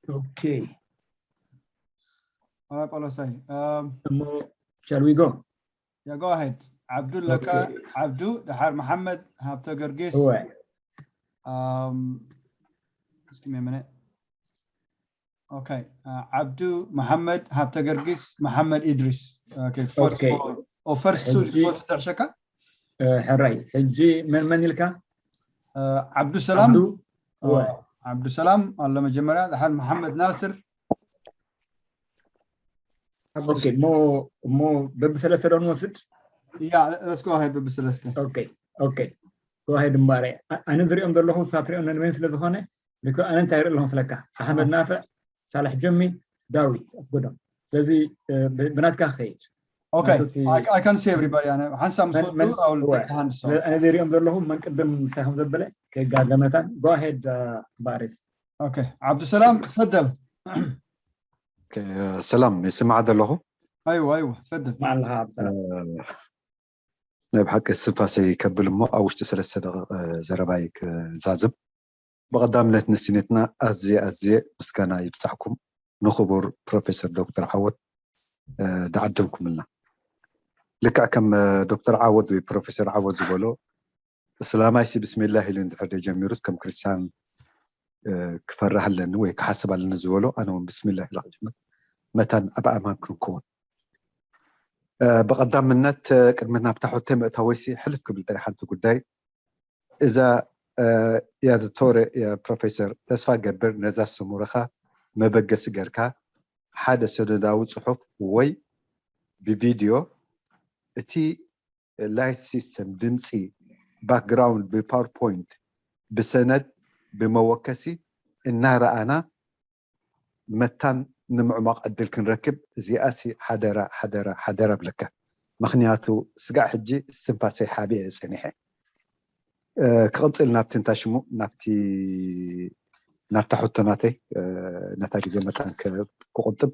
Okay. All right, Paulos. Um, እሞ shall we go? Yeah, go ahead. ዓብዱ ኣለካ። Okay. ዓብዱ፣ ደሓር መሓመድ ሃብተ ገርጊስ። እወ። Um, just give me a minute. Okay. Uh, ዓብዱ፣ መሓመድ ሃብተ ገርጊስ፣ መሓመድ ኢድሪስ። Okay, for, Okay. for, oh, first two ሕጂ- report ትሕሸካ? እ፣ ሕራይ ሕጂ መን መን ኢልካ? Uh, ዓብዱ ሰላም። ዓብዱ? እወ። ዓብዱ ሰላም ኣሎ መጀመርያ፣ ደሓር መሓመድ ናስር። Okay፣ እሞ እሞ በብሰለስተ ዶ ንወስድ? Yeah, let's go ahead በብሰለስተ። Okay, okay, go ahead እምባረ። ኣ- ኣነ ዝሪኦም ዘለኹ ንሳ ትሪኦም ነንበይን ስለ ዝኾነ ልክዕ ኣነ እንታይ ይርኢ ኣለኹ ስለካ ኣሕመድ ኣሃ። ናፍዕ፣ ሳልሕ ጀሚ፣ ዳዊት ኣስጎዶም። ስለዚ እ፣ ብ- ብናትካ ክኸይድ። Okay, ናቱ እቲ I, I can see everybody. ኣነ ሓንሳብ ምስ መን- ወዱ መን- I will እወ። take the hand ስለ- ኣነ ዝሪኦም ዘለኹ መን ቅድም እንታይ ከም ዘበለ ከጋገመታን። Go ahead እምባሬስ። Okay, ዓብዱ ሰላም ትፈደል። ሰላም ይስማዕ ዘለኹ። ኣይዋ ኣይዋ ትፈደል። መዓልኻ ዓብዱ ሰላም። ናይ ብሓቂ ስንፋሰይ ከብል እሞ ኣብ ውሽጢ ሰለስተ ደቂቕ ዘረባይ ክዛዝም። ብቐዳምነት ንስኒትና ኣዝየ ኣዝየ ምስጋና ይብጻሕኩም ንክቡር ፕሮፌሰር ዶክተር ዓወት ዳዓደምኩምልና። ልክዕ ከም ዶክተር ዓወት ወይ ፕሮፌሰር ዓወት ዝበሎ እስላማይ ሲ ብስሚላህ ኢሉ እንድሕር ጀሚሩስ ከም ክርስቲያን ክፈርህ ኣለኒ ወይ ክሓስብ ኣለኒ ዝበሎ ኣነ እውን ብስሚላህ ኢለ ክጅምር መታን ኣብ ኣማን ክንከውን። ብቐዳምነት ቅድሚ ናብታ ሕቶይ ምእታወይሲ ሕልፍ ክብል ጥራሕ ሓንቲ ጉዳይ እዛ የዶቶረ ፕሮፌሰር ተስፋ ገብር ነዛ ስሙርኻ መበገሲ ገርካ ሓደ ሰነዳዊ ጽሑፍ ወይ ብቪድዮ እቲ ላይት ሲስተም ድምፂ ባክግራውንድ ብፓወርፖይንት ብሰነድ ብመወከሲ እናረኣና መታን ንምዕሟቕ ዕድል ክንረክብ እዚኣሲ ሓደራ ሓደራ ሓደራ ብለካ። ምኽንያቱ ስጋዕ ሕጂ እስትንፋሰይ ሓቢአ ጸኒሐ። ክቕጽል ናብቲ እንታይ ሽሙ ናብቲ ናብታ ሕቶ ናተይ ነታ ግዜ መታን ክቑጥብ።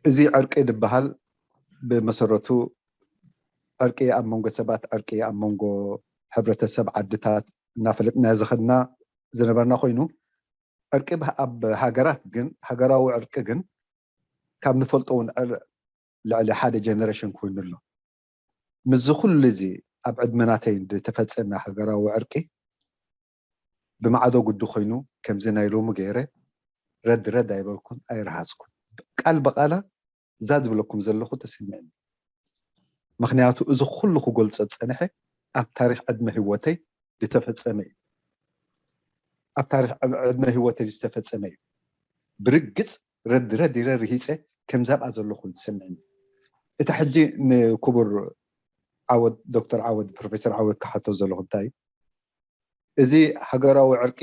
እዚ ዕርቂ ዝበሃል ብመሰረቱ ዕርቂ ኣብ መንጎ ሰባት ዕርቂ ኣብ መንጎ ሕብረተሰብ ዓድታት እናፈለጥና ዝኸድና ዝነበርና ኮይኑ ዕርቂ ኣብ ሃገራት ግን ሃገራዊ ዕርቂ ግን ካብ ንፈልጦ እውን ልዕሊ ሓደ ጀነሬሽን ኮይኑ ኣሎ። ምስዚ ኩሉ እዚ ኣብ ዕድመ ናተይ ዝተፈፀመ ሃገራዊ ዕርቂ ብማዕዶ ጉዲ ኮይኑ ከምዚ ናይ ሎሚ ገይረ ረድ ረድ ኣይበልኩን ኣይረሃፅኩን። ቃል ብቃላ እዛ ዝብለኩም ዘለኹ ተሰሚዕኒ። ምኽንያቱ እዚ ኩሉ ክገልፆ ዝፀንሐ ኣብ ታሪክ ዕድመ ህይወተይ ዝተፈፀመ እዩ። ኣብ ታሪክ ዕድመ ህይወተይ ዝተፈፀመ እዩ። ብርግፅ ረድ ረድ ኢለ ርሂፀ ከምዚ ኣብኣ ዘለኹ ዝስምዕኒ። እታ ሕጂ ንክቡር ዓወት ዶክተር ዓወት ፕሮፌሰር ዓወት ክሓቶ ዘለኹ እንታይ እዩ? እዚ ሃገራዊ ዕርቂ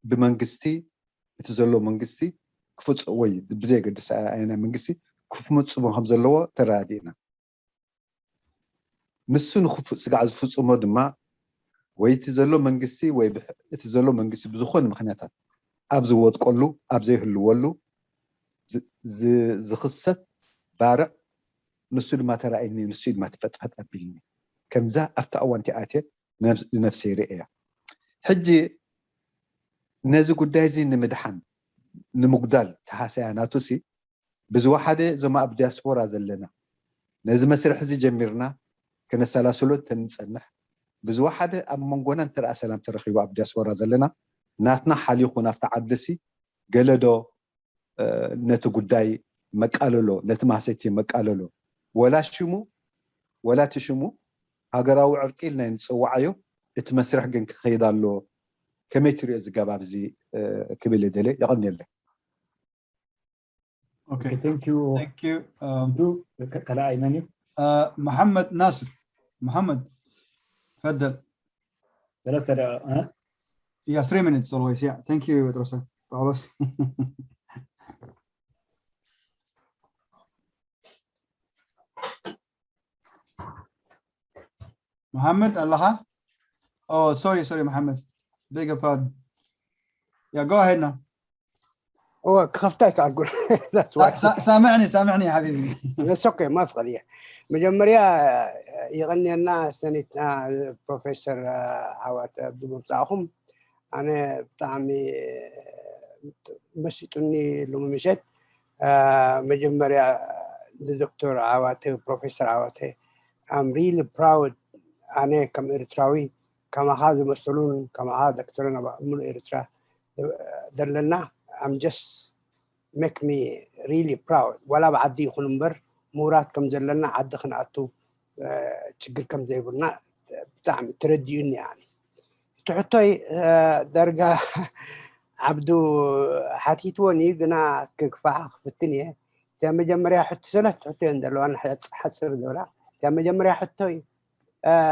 ብመንግስቲ እቲ ዘሎ መንግስቲ ክፍፅ ወይ ብዘየገድስ ኣየናይ መንግስቲ ክፍፅሞ ከም ዘለዎ ተረዳዲእና። ንሱ ንክፉእ ስጋዕ ዝፍፅሞ ድማ ወይ እቲ ዘሎ መንግስቲ ወይ እቲ ዘሎ መንግስቲ ብዝኾነ ምክንያታት ኣብ ዝወጥቀሉ ኣብ ዘይህልወሉ ዝኽሰት ባርዕ ንሱ ድማ ተራእይኒ ንሱ ድማ ትፈጥፈጥ ኣቢልኒ ከምዛ ኣብቲ ኣዋንቲ ኣትየ ንነፍሰይ ርእያ። ሕጂ ነዚ ጉዳይ እዚ ንምድሓን ንምጉዳል ተሃሰያ ናቱሲ ብዝወሓደ እዞም ኣብ ዲያስፖራ ዘለና ነዚ መስርሕ እዚ ጀሚርና ከነሰላስሎ እንተንፀንሕ ብዝወሓደ ኣብ መንጎና እንተ ሰላም ተረኺቡ ኣብ ዲያስፖራ ዘለና ናትና ሓሊኹ ናብቲ ዓድሲ ገለዶ ነቲ ጉዳይ መቃለሎ ነቲ ማህሰይቲ መቃለሎ ወላ ሽሙ ወላ እቲ ሽሙ ሃገራዊ ዕርቂ ኢልና ንፅዋዓዮ እቲ መስርሕ ግን ክኸይድ ኣለዎ። ከመይ ትሪኦ እዚ ገባብ እዚ ክብል ደለ የቐንየለይ። Okay, thank you thank you. Um, ዱ ካልኣይ መን እዩ? uh, መሐመድ ናስር መሐመድ ፈደል ሰለስተ ደቂቕ Yeah, three minutes always. Yeah, thank you, Petrosa. Paulos. Mohammed, Allaha? Oh, sorry, sorry, Mohammed. Beg your pardon. Yeah, go ahead now. هو كفتاك اقول. That's why. سامعني سامعني يا حبيبي. That's okay, ما في قضية. መጀመርያ ይቐንየልና ሰኒትና ፕሮፌሰር ዓዋተ ብምምፃእኹም ኣነ ብጣዕሚ መሲጡኒ ሎሚ ምሸት። መጀመርያ ንዶክተር ዓዋተ፣ ፕሮፌሰር ዓዋተ፣ I'm really proud። ኣነ ከም ኤርትራዊ ከማኻ ዝመሰሉን ከማኻ ዶክተርን ኣብ ሙሉእ ኤርትራ ዘለና I'm just make me really proud። ዋላ ኣብ ዓዲ ይኹን እምበር ምሁራት ከም ዘለና ዓዲ ክንኣቱ ችግር ከም ዘይብልና ብጣዕሚ ተረዲኡኒ። ያኒ እቲ ሕቶይ ዳርጋ ዓብዱ ሓቲትዎን እዩ፣ ግና ክግፋዓ ክፍትን እየ። እቲያ መጀመርያ ሕቶ፣ ሰለስተ ሕቶ እየን ዘለዋ፣ ሓፅር ዝበላ። እቲያ መጀመርያ ሕቶይ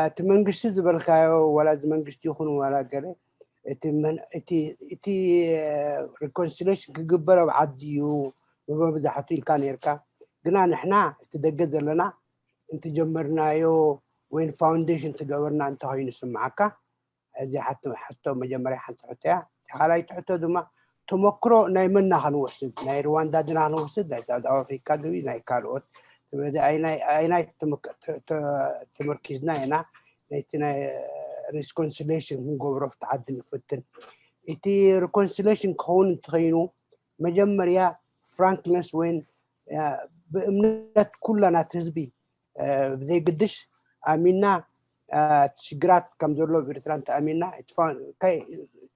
እቲ መንግስቲ ዝበልካዮ፣ ዋላ እዚ መንግስቲ ይኹን ዋላ ገለ፣ እቲ reconciliation ክግበር ኣብ ዓዲ እዩ ብመብዛሕቱ ኢልካ ነርካ። ግና ንሕና እቲ ደገ ዘለና እንትጀመርናዮ ወይ ፋውንዴሽን ትገበርና እንተኮይኑ ስምዓካ፣ እዚ ሕቶ መጀመርያ ሓንቲ ሕቶ እያ። እቲ ካልኣይቲ ሕቶ ድማ ተመክሮ ናይ መና ክንወስድ፣ ናይ ሩዋንዳ ድና ክንወስድ፣ ናይ ሳውት ኣፍሪካ ድዩ ናይ ካልኦት፣ ኣይናይ ተመርኪዝና ኢና ነቲ ናይ reconciliation ክንገብሮ ፍትዓዲ ንፍትን። እቲ reconciliation ክኸውን እንተኸይኑ መጀመርያ frankness ወይን ብእምነት ኩላና እቲ ህዝቢ ብዘይግድሽ ኣሚና ሽግራት ከም ዘሎ ኣብ ኤርትራ እንተኣሚና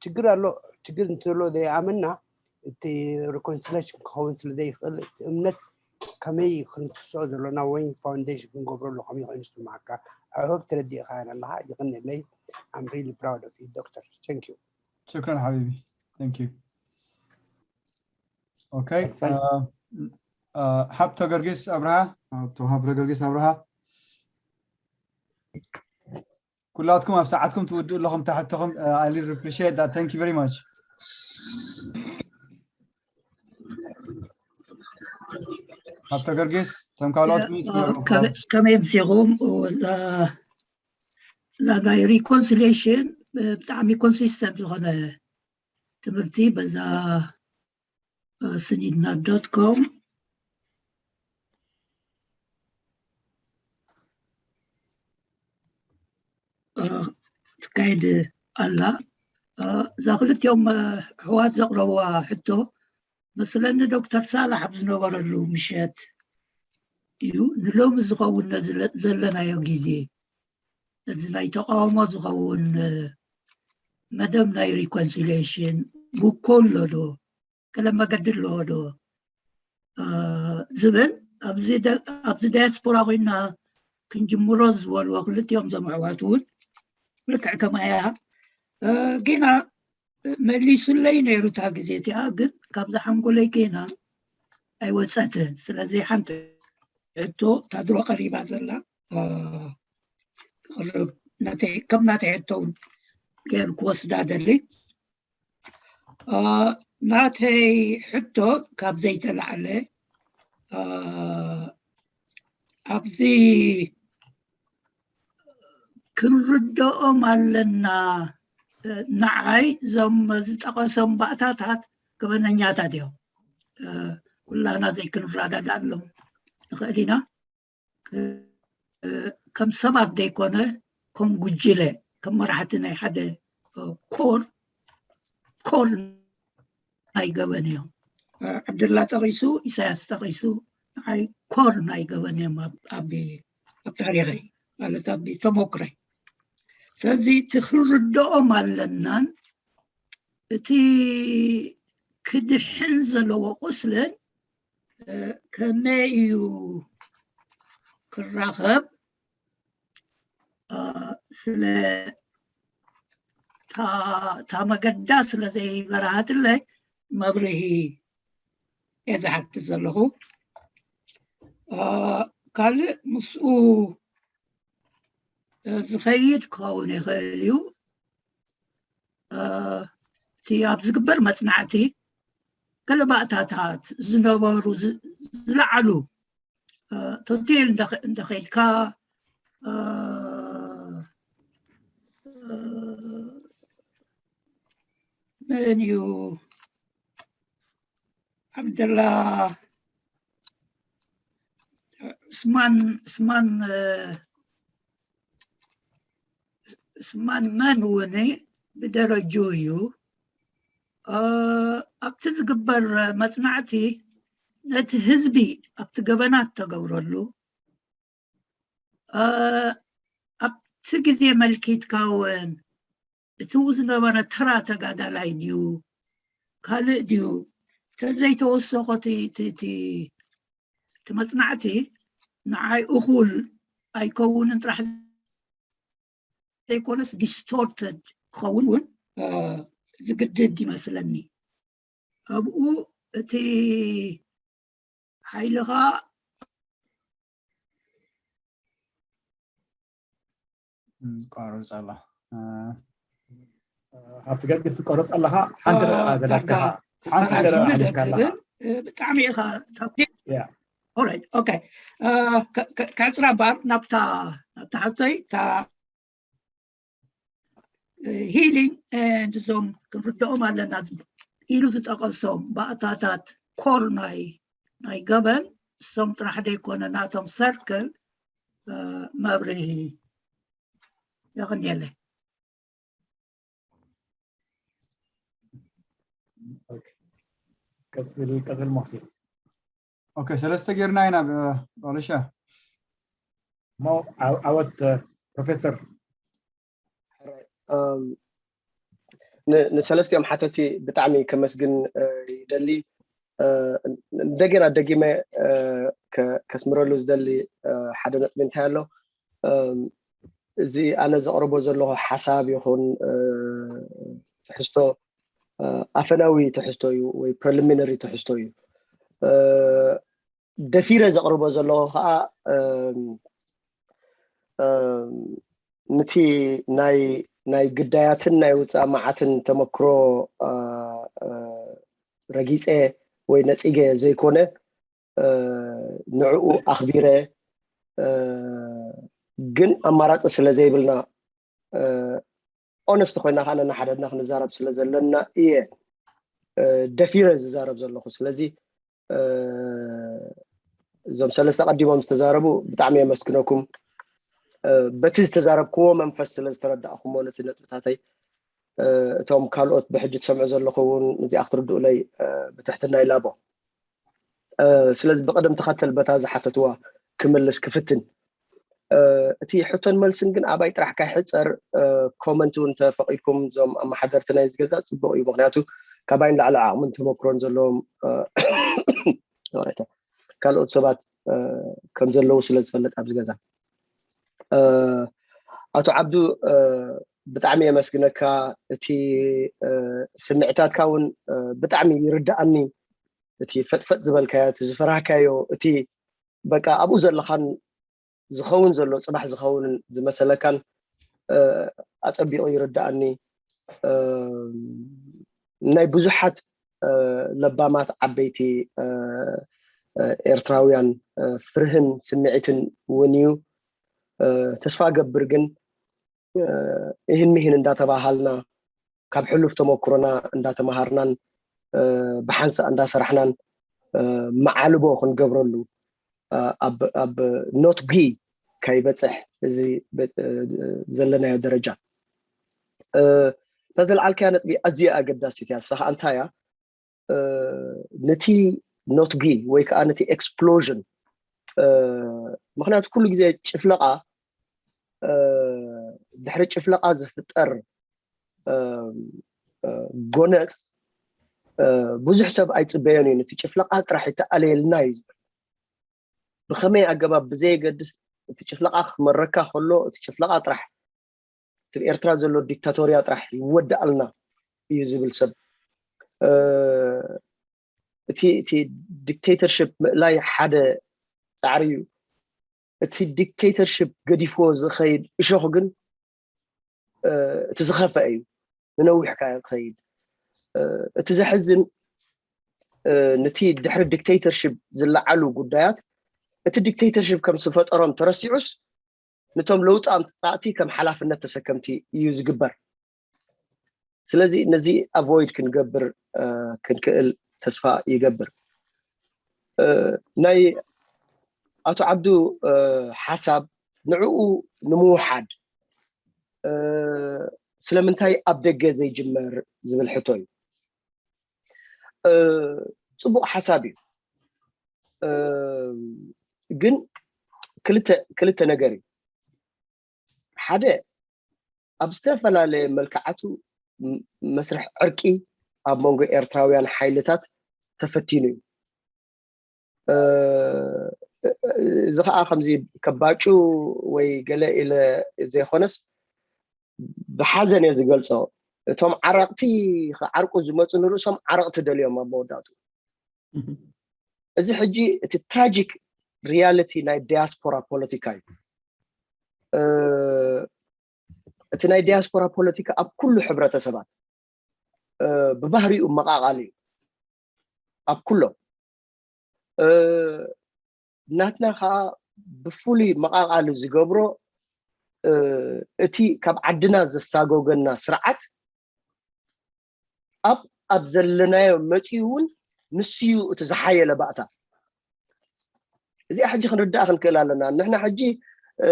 ችግር ኣሎ፣ ችግር እንተሎ ዘይኣመና እቲ reconciliation ክኸውን ስለ ዘይኽእል እቲ እምነት ከመይ ክንትስኦ ዘለና ወይ ፋውንዴሽን ክንገብረሉ ከመይ ኮይኑ ዝስማዓካ? I hope ተረዲእካ ኣለኻ። ይቕንለይ። I'm really proud of you, Doctor. Thank you. شكرا حبيبي. Thank you. Okay. ሓብተ ገርጊስ ኣብርሃ፣ ኣቶ ሃብተ ገርጊስ ኣብርሃ፣ ኩላትኩም ኣብ ሰዓትኩም ትውድኡ ኣለኹም። ታሕትኹም I really appreciate that. Thank you very much. ሓብተ ገርጊስ፣ እቶም ካልኦት ከመይ ምሲኹም? እዛ ናይ reconciliation ብጣዕሚ consistent ዝኾነ ትምህርቲ በዛ ስኒድና dot com ትካየድ ኣላ። እዛ ክልቲኦም ኣሕዋት ዘቕረብዋ ሕቶ መስለኒ ዶክተር ሳላሕ ኣብ ዝነበረሉ ምሸት እዩ። ንሎሚ ዝኸውን ነዚ ዘለናዮ ግዜ፣ ነዚ ናይ ተቃውሞ ዝኸውን መደብ ናይ reconciliation ውኮ ኣሎ ዶ? ገለ መገዲ ኣለዎ ዶ ዝብል ኣብዚ ዳያስፖራ ኮይና ክንጅምሮ ዝበልዎ ክልቲኦም ዞም ኣሕዋት እውን ልክዕ ከማያ ጌና መሊሱለይ ነይሩ እታ ግዜ እቲኣ፣ ግን ካብዛ ሓንጎለይ ጌና ኣይወፀትን። ስለዚ ሓንቲ ሕቶ እታ ድሮ ቀሪባ ዘላ ከም ናተይ ሕቶ እውን ገይር ክወስዳ ደሊ። ናተይ ሕቶ ካብ ዘይተላዕለ ኣብዚ ክንርድኦም ኣለና። ንዓይ እዞም ዝጠቐሶም ባእታታት ገበነኛታት እዮም። ኩላና ዘይክንረዳዳሎም ንኽእል ኢና። ከም ሰባት ዘይኮነ ከም ጉጅለ፣ ከም መራሕቲ ናይ ሓደ ኮር ኮር ናይ ገበን እዮም። ዓብደላ ጠቒሱ፣ ኢሳያስ ጠቒሱ፣ ንዓይ ኮር ናይ ገበን እዮም ኣብ ታሪኸይ ማለት ኣብ ተሞክረይ። ስለዚ እቲ ክንርድኦም ኣለናን እቲ ክድሕን ዘለዎ ቁስልን ከመይ እዩ ክራኸብ ስለ እታ መገዳ ስለ ዘይበረሃትለይ መብርሂ እየ ዝሓትት ዘለኹ። ካልእ ምስኡ ዝኸይድ ክኸውን ይኽእል እዩ። እቲ ኣብ ዝግበር መፅናዕቲ ገለ ባእታታት ዝነበሩ ዝለዓሉ ቶቴል እንደኸይድካ መን እዩ ዓብደላ ስማን ስማን ስማን መን እውን ብደረጁ እዩ። ኣብቲ ዝግበር መፅናዕቲ ነቲ ህዝቢ ኣብቲ ገበናት ተገብረሉ ኣብቲ ግዜ መልኪትካ እውን እቲ ዝነበረ ተራ ተጋዳላይ ድዩ ካልእ ድዩ ተዘይተወሰኾ እቲ መፅናዕቲ ንዓይ እኹል ኣይከውንን ጥራሕ ዘይኮነስ distorted ክኸውን እውን ዝግድድ ይመስለኒ። ኣብኡ እቲ ሓይልኻ ቋርፅ ኣላ። ኣብቲ ገርግስ ትቆርፅ ኣለኻ። ሓንቲ ደቂቃ ዘለካ ሓንቲ ደቂቃ ኣለኻ። ብጣዕሚ ኢኻ ኦራይት ኦኬ። ከዕፅራ ባር ናብታ ናብታ ሓቶይ እታ healing and እዞም ክንርድኦም ኣለና ኢሉ ዝጠቐሶም ባእታታት ኮር ናይ ናይ ገበን እሶም ጥራሕ ዘይኮነ ናቶም ሰርክል መብርሂ የቕንየለይ። ቀፅል ቀፅል ሞክሲ። ኦኬ ሰለስተ ጌርና ኢና ባለሻ ሞ ዓወት ፕሮፌሰር። ንሰለስቲኦም ሓተቲ ብጣዕሚ ከመስግን ይደሊ። እንደገና ደጊመ ከስምረሉ ዝደሊ ሓደ ነጥቢ እንታይ ኣሎ፣ እዚ ኣነ ዘቕርቦ ዘለኹ ሓሳብ ይኹን ትሕዝቶ ኣፈናዊ ትሕዝቶ እዩ ወይ ፕሪሊሚነሪ ትሕዝቶ እዩ። ደፊረ ዘቕርቦ ዘለኹ ከዓ ንቲ ናይ ናይ ግዳያትን ናይ ውፃእ መዓትን ተመክሮ ረጊፀ ወይ ነፂገ ዘይኮነ ንዕኡ ኣኽቢረ ግን ኣማራፂ ስለ ዘይብልና ኦነስት ኮይና ከዓ ነናሓደድና ክንዛረብ ስለ ዘለና እየ ደፊረ ዝዛረብ ዘለኹ። ስለዚ እዞም ሰለስተ ቀዲሞም ዝተዛረቡ ብጣዕሚ የመስግነኩም። በቲ ዝተዛረብክዎ መንፈስ ስለ ዝተረዳእኩሞ ነቲ ነጥብታተይ እቶም ካልኦት ብሕጂ ትሰምዑ ዘለኹ እውን እዚኣ ክትርድኡለይ ብትሕትና ይላቦ። ስለዚ ብቅደም ተኸተል በታ ዝሓተትዋ ክምልስ ክፍትን። እቲ ሕቶን መልስን ግን ኣባይ ጥራሕ ካይሕፀር ኮመንት እውን ተፈቂድኩም እዞም ኣመሓደርቲ ናይ ዝገዛ ፅቡቅ እዩ። ምክንያቱ ካባይ ንላዕሊ ዓቕምን ተመክሮን ዘለዎም ካልኦት ሰባት ከም ዘለዉ ስለ ዝፈልጥ ኣብዚ ገዛ። ኣቶ ዓብዱ ብጣዕሚ የመስግነካ። እቲ ስምዕታትካ እውን ብጣዕሚ ይርዳኣኒ። እቲ ፈጥፈጥ ዝበልካዮ እቲ ዝፈራህካዮ እቲ በቃ ኣብኡ ዘለኻን ዝኸውን ዘሎ ፅባሕ ዝኸውንን ዝመሰለካን ኣፀቢቑ ይርዳኣኒ። ናይ ብዙሓት ለባማት ዓበይቲ ኤርትራውያን ፍርህን ስምዒትን እውን እዩ። ተስፋ ገብር ግን ይህን ሚህን እንዳተባሃልና ካብ ሕሉፍ ተመክሮና እንዳተማሃርናን ብሓንሳእ እንዳሰራሕናን መዓልቦ ክንገብረሉ ኣብ ኖትጊ ከይበፅሕ እዚ ዘለናዮ ደረጃ። እታ ዘልዓልካያ ነጥቢ ኣዝያ ኣገዳሲት እያ። ንሳ ከዓ እንታይ እያ? ነቲ ኖትጊ ወይ ከዓ ነቲ ኤክስፕሎዥን ምክንያቱ ኩሉ ግዜ ጭፍለቃ ድሕሪ ጭፍለቃ ዝፍጠር ጎነፅ ብዙሕ ሰብ ኣይፅበዮን እዩ። ነቲ ጭፍለቃ ጥራሕ ይተኣለየልና እዩ ዝብል። ብከመይ ኣገባብ ብዘየገድስ እቲ ጭፍለቃ ክመረካ ከሎ እቲ ጭፍለቃ ጥራሕ እቲ ኤርትራ ዘሎ ዲክታቶርያ ጥራሕ ይወዳኣልና እዩ ዝብል ሰብ እቲ እቲ ዲክቴተርሽፕ ምእላይ ሓደ ፃዕሪ እዩ። እቲ ዲክቴተርሽፕ ገዲፍዎ ዝኸይድ እሾኽ ግን እቲ ዝኸፈአ እዩ። ንነዊሕ ከ ክኸይድ እቲ ዘሕዝን ንቲ ድሕሪ ዲክቴተርሽፕ ዝለዓሉ ጉዳያት እቲ ዲክቴተርሽፕ ከም ዝፈጠሮም ተረሲዑስ ንቶም ለውጢ ኣምፃእቲ ከም ሓላፍነት ተሰከምቲ እዩ ዝግበር። ስለዚ ነዚ ኣቮይድ ክንገብር ክንክእል ተስፋ ይገብር። ናይ ኣቶ ዓብዱ ሓሳብ ንዕኡ ንምውሓድ ስለምንታይ ኣብ ደገ ዘይጅመር ዝብል ሕቶ እዩ። እ፣ ጽቡቕ ሓሳብ እዩ። እ፣ ግን ክልተ ክልተ ነገር እዩ። ሓደ፣ ኣብ ዝተፈላለየ መልክዓቱ ም- መስርሕ ዕርቂ ኣብ መንጎ ኤርትራውያን ሓይልታት ተፈቲኑ እዩ። እ፣ እዚ ከዓ ከምዚ ከባጩ ወይ ገለ ኢለ ዘይኮነስ ብሓዘን እየ ዝገልጾ። እቶም ዓረቕቲ ክዓርቁ ዝመፁ ንርእሶም ዓረቕቲ ደልዮም ኣብ መወዳእቱ። እዚ ሕጂ እቲ ትራጂክ ሪያሊቲ ናይ ዲያስፖራ ፖለቲካ እዩ። እ፣ እቲ ናይ ዲያስፖራ ፖለቲካ ኣብ ኩሉ ሕብረተሰባት እ፣ ብባህሪኡ መቓቓሊ እዩ ኣብ ኩሎም። እ፣ ናትና ከዓ ብፍሉይ መቓቓሊ ዝገብሮ እ፣ እቲ ካብ ዓድና ዘሳጎገና ስርዓት ኣብ ኣብ ዘለናዮ መፂኡ እውን ንሱ እዩ እቲ ዝሓየለ ባእታ። እዚኣ ሕጂ ክንርዳእ ክንክእል ኣለና። ንሕና ሕጂ እ፣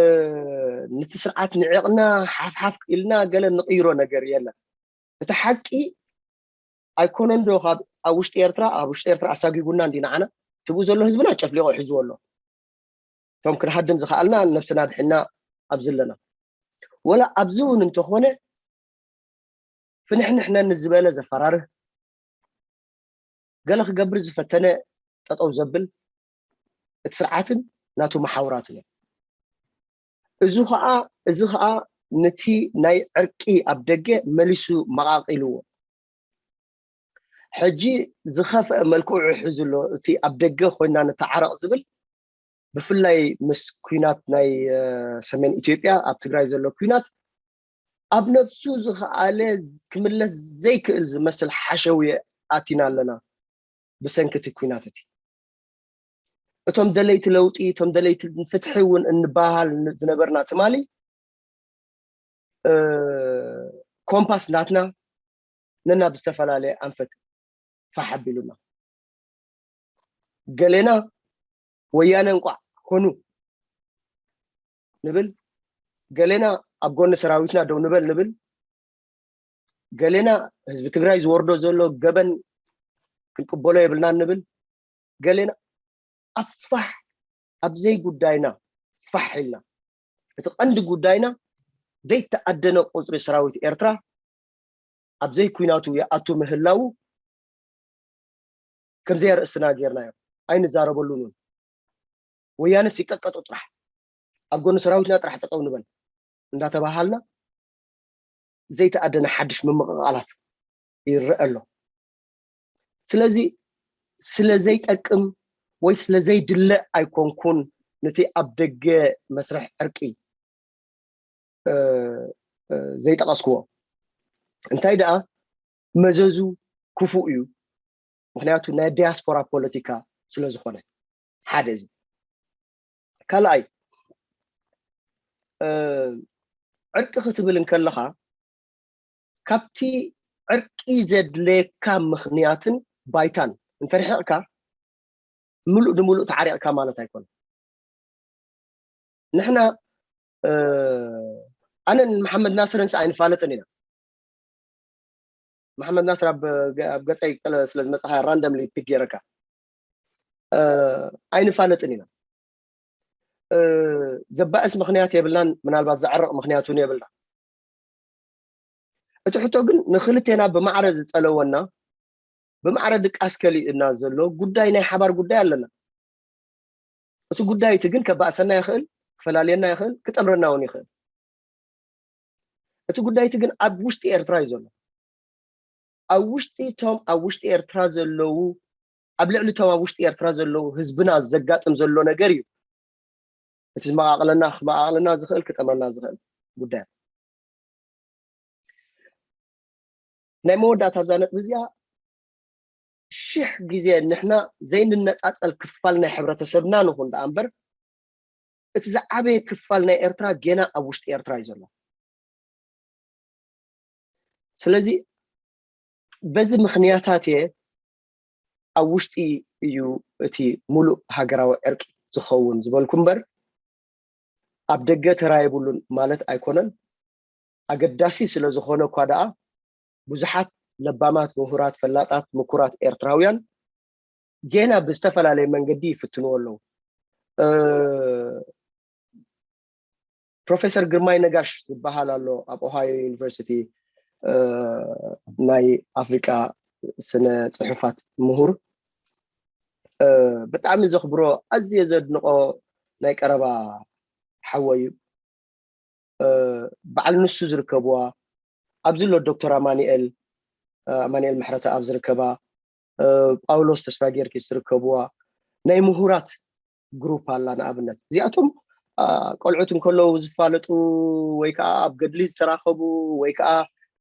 ነቲ ስርዓት ንዒቕና ሓፍሓፍ ኢልና ገለ ንቕይሮ ነገር የለን። እቲ ሓቂ ኣይኮነን ዶ ካብ ኣብ ውሽጢ ኤርትራ ኣብ ውሽጢ ኤርትራ ኣሳጊጉና እንዲ ንዓና ትብኡ ዘሎ ህዝብና ጨፍሊቑ ሒዝዎ ኣሎ። እቶም ክንሃድም ዝኸኣልና ነብስና ድሕና ኣብዚ ኣለና። ወላ ኣብዚ እውን እንተኾነ ፍንሕንሕነኒ ዝበለ ዘፈራርህ ገለ ክገብር ዝፈተነ ጠጠው ዘብል እቲ ስርዓትን ናቱ መሓውራትን እዮም። እዚ ከዓ እዚ ከዓ ነቲ ናይ ዕርቂ ኣብ ደገ መሊሱ መቓቒልዎ። ሕጂ ዝኸፍአ መልክዑ ሒዙ ኣሎ። እቲ ኣብ ደገ ኮይና ንተዓረቕ ዝብል ብፍላይ ምስ ኩናት ናይ እ፣ ሰሜን ኢትዮጵያ ኣብ ትግራይ ዘሎ ኩናት ኣብ ነብሱ ዝኸኣለ ክምለስ ዘይክእል ዝመስል ሓሸውየ ኣቲና ኣለና። ብሰንኪ እቲ ኩናት እቲ እቶም ደለይቲ ለውጢ እቶም ደለይቲ ፍትሒ እውን እንበሃል ዝነበርና ትማሊ እ፣ ኮምፓስ ናትና ነናብ ዝተፈላለየ ኣንፈት ፋሕ ኣቢሉና። ገሌና ወያነ እንቋዕ ኮኑ ንብል፣ ገሌና ኣብ ጎኒ ሰራዊትና ደው ንበል ንብል፣ ገሌና ህዝቢ ትግራይ ዝወርዶ ዘሎ ገበን ክንቅበሎ የብልናን ንብል፣ ገሌና ኣብ ፋሕ ኣብ ዘይጉዳይና ፋሕ ኢልና። እቲ ቀንዲ ጉዳይና ዘይተኣደነ ቁፅሪ ሰራዊት ኤርትራ ኣብ ዘይኩናቱ ይኣቱ ምህላው ከም ዘየርእስና ጌርናዮ። ኣይንዛረበሉን እውን። ወያነስ ይቀጥቀጡ ጥራሕ፣ ኣብ ጎኒ ሰራዊትና ጥራሕ ጠጠው ንበል እንዳተባሃልና ዘይተኣደነ ሓድሽ ምምቕቓላት ይረአ ኣሎ። ስለዚ ስለ ዘይጠቅም ወይ ስለ ዘይድለ ኣይኮንኩን ነቲ ኣብ ደገ መስርሕ ዕርቂ እ፣ እ፣ ዘይጠቐስክዎ። እንታይ ደኣ መዘዙ ክፉእ እዩ። ምክንያቱ ናይ ዲያስፖራ ፖለቲካ ስለ ዝኾነ ሓደ እዚ። ካልኣይ እ፣ ዕርቂ ክትብል እንከለኻ ካብቲ ዕርቂ ዘድለየካ ምኽንያትን ባይታን እንተርሒቕካ ምሉእ ንምሉእ ተዓሪቕካ ማለት ኣይኮነን። ንሕና እ፣ ኣነን መሓመድ ናስርን ስ ኣይንፋለጥን ኢና። መሓመድ ናስር ኣብ ገ- ኣብ ገፀይ ቀለ- ስለ ዝመፅኻ ራንደምሊ ፒክ ገይረካ እ፣ ኣይንፋለጥን ኢና። እ፣ ዘባእስ ምኽንያት የብልናን፣ ምናልባት ዘዕርቕ ምኽንያት እውን የብልና። እቲ ሕቶ ግን ንክልቴና ብማዕረ ዝፀለወና ብማዕረ ድቃስ ከሊኡና ዘሎ ጉዳይ ናይ ሓባር ጉዳይ ኣለና። እቲ ጉዳይ እቲ ግን ከባእሰና ይኽእል፣ ክፈላልየና ይኽእል፣ ክጠምረና እውን ይኽእል። እቲ ጉዳይ እቲ ግን ኣብ ውሽጢ ኤርትራ እዩ ዘሎ። ኣብ ውሽጢ እቶም ኣብ ውሽጢ ኤርትራ ዘለዉ ኣብ ልዕሊ እቶም ኣብ ውሽጢ ኤርትራ ዘለዉ ህዝብና ዘጋጥም ዘሎ ነገር እዩ። እቲ ዝመቓቕለና ክመቓቕለና ዝኽእል ክጠምረና ዝኽእል ጉዳይ። ናይ መወዳእታ ኣብዛ ነጥቢ እዚኣ ሽሕ ግዜ ንሕና ዘይንነጻጸል ክፋል ናይ ሕብረተሰብና ንኹን ደኣ እምበር እቲ ዝዓበየ ክፋል ናይ ኤርትራ ጌና ኣብ ውሽጢ ኤርትራ እዩ ዘሎ። ስለዚ በዚ ምኽንያታት እየ ኣብ ውሽጢ እዩ እቲ ሙሉእ ሃገራዊ ዕርቂ ዝኸውን ዝበልኩ እምበር ኣብ ደገ ተራ የብሉን ማለት ኣይኮነን። ኣገዳሲ ስለ ዝኾነ እኳ ደኣ ብዙሓት ለባማት፣ ምሁራት፣ ፈላጣት፣ ምኩራት ኤርትራውያን ጌና ብዝተፈላለየ መንገዲ ይፍትንዎ ኣለዉ። ፕሮፌሰር ግርማይ ነጋሽ ዝበሃል ኣሎ፣ ኣብ ኦሃዮ ዩኒቨርሲቲ ናይ ኣፍሪቃ ስነ ፅሑፋት ምሁር። ብጣዕሚ ዘኽብሮ፣ ኣዝየ ዘድንቆ ናይ ቀረባ ሓወይ እዩ። በዓል ንሱ ዝርከብዋ፣ ኣብዚ ኣሎ ዶክተር ኣማኒኤል፣ ኣማኒኤል ምሕረተኣብ ዝርከባ፣ ጳውሎስ ተስፋ ጊዮርጊስ ዝርከብዋ ናይ ምሁራት ግሩፕ ኣላ። ንኣብነት እዚኣቶም ቆልዑት እንከለዉ ዝፋለጡ ወይ ከዓ ኣብ ገድሊ ዝተራኸቡ ወይ ከዓ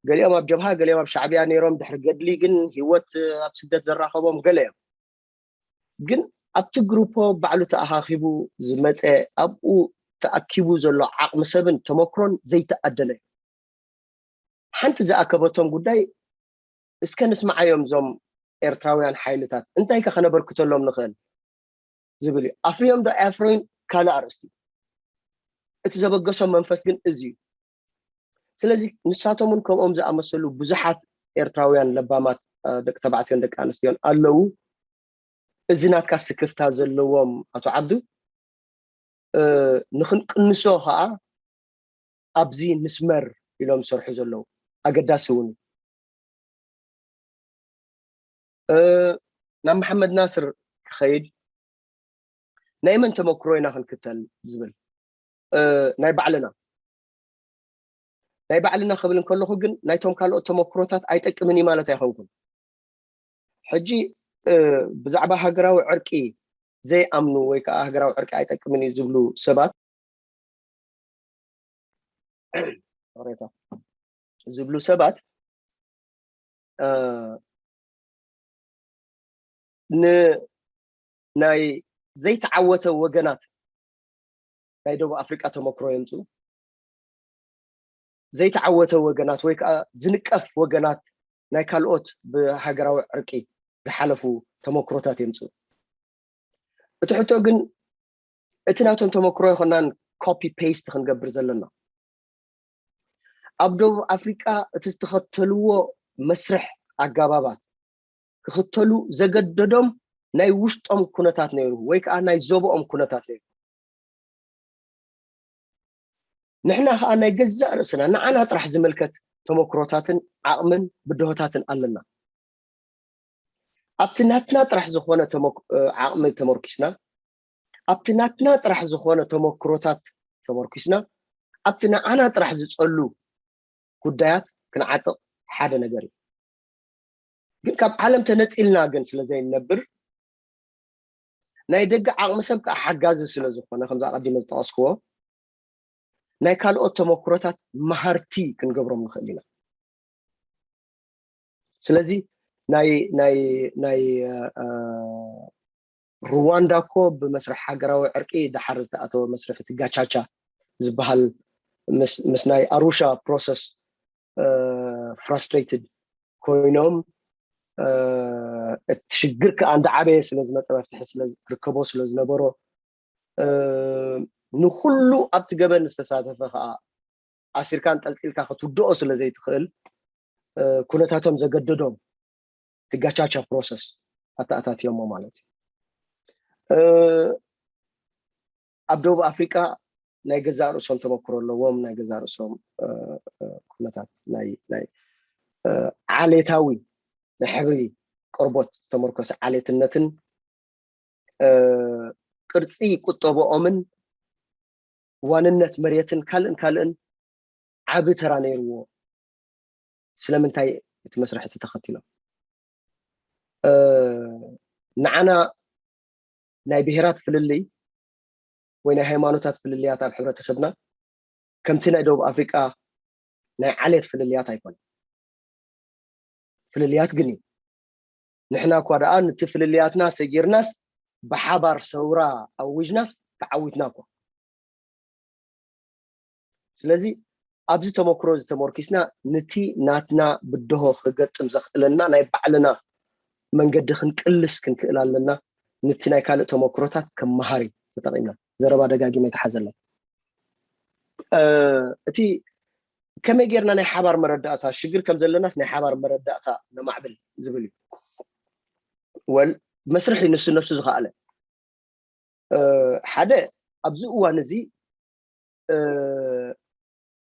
ገሊኦም ኣብ ጀብሃ ገሊኦም ኣብ ሻዕብያ ነይሮም፣ ድሕሪ ገድሊ ግን ህይወት ኣብ ስደት ዘራኸቦም ገለ እዮም። ግን ኣብቲ ግሩፖ ባዕሉ ተኣኻኺቡ ዝመፀ፣ ኣብኡ ተኣኪቡ ዘሎ ዓቕሚ ሰብን ተመክሮን ዘይተኣደነ እዩ። ሓንቲ ዝኣከበቶም ጉዳይ እስከ ንስምዓዮም፣ እዞም ኤርትራውያን ሓይልታት እንታይ ከ ከነበርክተሎም ንኽእል ዝብል እዩ። ኣፍርዮም ዶ ኣየፍረዩን ካልእ ኣርእስቲ እዩ። እቲ ዘበገሶም መንፈስ ግን እዚ እዩ። ስለዚ ንሳቶም እውን ከምኦም ዝኣመሰሉ ብዙሓት ኤርትራውያን ለባማት ደቂ ተባዕትዮን ደቂ ኣንስትዮን ኣለዉ። እዚ ናትካ ስክፍታ ዘለዎም ኣቶ ዓብዱ፣ ንክንቅንሶ ከዓ ኣብዚ ንስመር ኢሎም ዝሰርሑ ዘለዉ ኣገዳሲ እውን እዩ። ናብ መሓመድ ናስር ክኸይድ፣ ናይ መን ተመክሮ ኢና ክንክተል ዝብል፣ ናይ ባዕልና። ናይ ባዕልና ክብል እንከለኹ ግን ናይቶም ካልኦት ተመክሮታት ኣይጠቅምን እዩ ማለት ኣይኮንኩን። ሕጂ ብዛዕባ ሃገራዊ ዕርቂ ዘይኣምኑ ወይ ከዓ ሃገራዊ ዕርቂ ኣይጠቅምን እዩ ዝብሉ ሰባት ዝብሉ ሰባት ንናይ ዘይተዓወተ ወገናት ናይ ደቡብ ኣፍሪቃ ተመክሮ የምፅኡ። ዘይተዓወተ ወገናት ወይ ከዓ ዝንቀፍ ወገናት ናይ ካልኦት ብሃገራዊ ዕርቂ ዝሓለፉ ተመክሮታት የምፅኡ። እቲ ሕቶ ግን እቲ ናቶም ተመክሮ ይኮናን ኮፒ ፔስት ክንገብር ዘለና። ኣብ ደቡብ ኣፍሪቃ እቲ ዝተኸተልዎ መስርሕ ኣጋባባት ክኽተሉ ዘገደዶም ናይ ውሽጦም ኩነታት ነይሩ ወይ ከዓ ናይ ዞብኦም ኩነታት ነይሩ። ንሕና ከዓ ናይ ገዛእ ርእስና ንዓና ጥራሕ ዝምልከት ተመክሮታትን ዓቕምን ብድሆታትን ኣለና። ኣብቲ ናትና ጥራሕ ዝኾነ ዓቕሚ ተመርኪስና፣ ኣብቲ ናትና ጥራሕ ዝኾነ ተመክሮታት ተመርኪስና፣ ኣብቲ ንዓና ጥራሕ ዝፀሉ ጉዳያት ክንዓጥቕ ሓደ ነገር እዩ። ግን ካብ ዓለም ተነፂልና ግን ስለ ዘይንነብር፣ ናይ ደገ ዓቕሚ ሰብ ከዓ ሓጋዚ ስለ ዝኾነ፣ ከምዚ ኣቐዲመ ዝጠቐስክዎ፣ ናይ ካልኦት ተመክሮታት መሃርቲ ክንገብሮም ንኽእል ኢና። ስለዚ ናይ ናይ ናይ ሩዋንዳ እኮ ብመስርሕ ሃገራዊ ዕርቂ ድሓር ዝተኣተወ መስርሕ እቲ ጋቻቻ ዝበሃል ምስ ናይ ኣሩሻ ፕሮሰስ ፍራስትሬትድ ኮይኖም፣ እቲ ሽግር ከዓ እንዳዓበየ ስለ ዝመፀ፣ መፍትሒ ክርከቦ ስለ ዝነበሮ፣ ንኩሉ ኣብቲ ገበን ዝተሳተፈ ከዓ ኣሲርካ ኣንጠልጢልካ ክትውድኦ ስለ ዘይትኽእል፣ ኩነታቶም ዘገደዶም እቲ ጋቻቻ ፕሮሰስ ኣተኣታትዮሞ ማለት እዩ። ኣብ ደቡብ ኣፍሪቃ ናይ ገዛእ ርእሶም ተመክሮ ኣለዎም። ናይ ገዛእ ርእሶም ኩነታት ናይ ዓሌታዊ፣ ናይ ሕብሪ ቆርቦት ዝተመርኮሰ ዓሌትነትን ቅርፂ ቁጠብኦምን ዋንነት መሬትን ካልእን ካልእን ዓቢ ተራ ነይርዎ። ስለምንታይ እቲ መስርሕ እቲ ተኸቲሎም? ንዓና ናይ ብሄራት ፍልልይ ወይ ናይ ሃይማኖታት ፍልልያት ኣብ ሕብረተሰብና ከምቲ ናይ ደቡብ ኣፍሪቃ ናይ ዓሌት ፍልልያት ኣይኮነን። ፍልልያት ግን እዩ። ንሕና እኳ ደኣ ነቲ ፍልልያትና ሰጊርናስ ብሓባር ሰውራ ኣዊጅናስ ተዓዊትና እኳ። ስለዚ ኣብዚ ተመክሮ እዚ ተመርኪስና ነቲ ናትና ብድሆ ክገጥም ዘኽእለና ናይ ባዕልና መንገዲ ክንቅልስ ክንክእል ኣለና። ነቲ ናይ ካልእ ተመክሮታት ከም መሃሪ ተጠቒምና። ዘረባ ደጋጊመ ይትሓዘለይ። እቲ ከመይ ጌርና ናይ ሓባር መረዳእታ ሽግር ከም ዘለናስ ናይ ሓባር መረዳእታ ነማዕብል ዝብል እዩ። ወል መስርሕ እዩ ንሱ ነፍሱ ዝኸኣለ። ሓደ ኣብዚ እዋን እዚ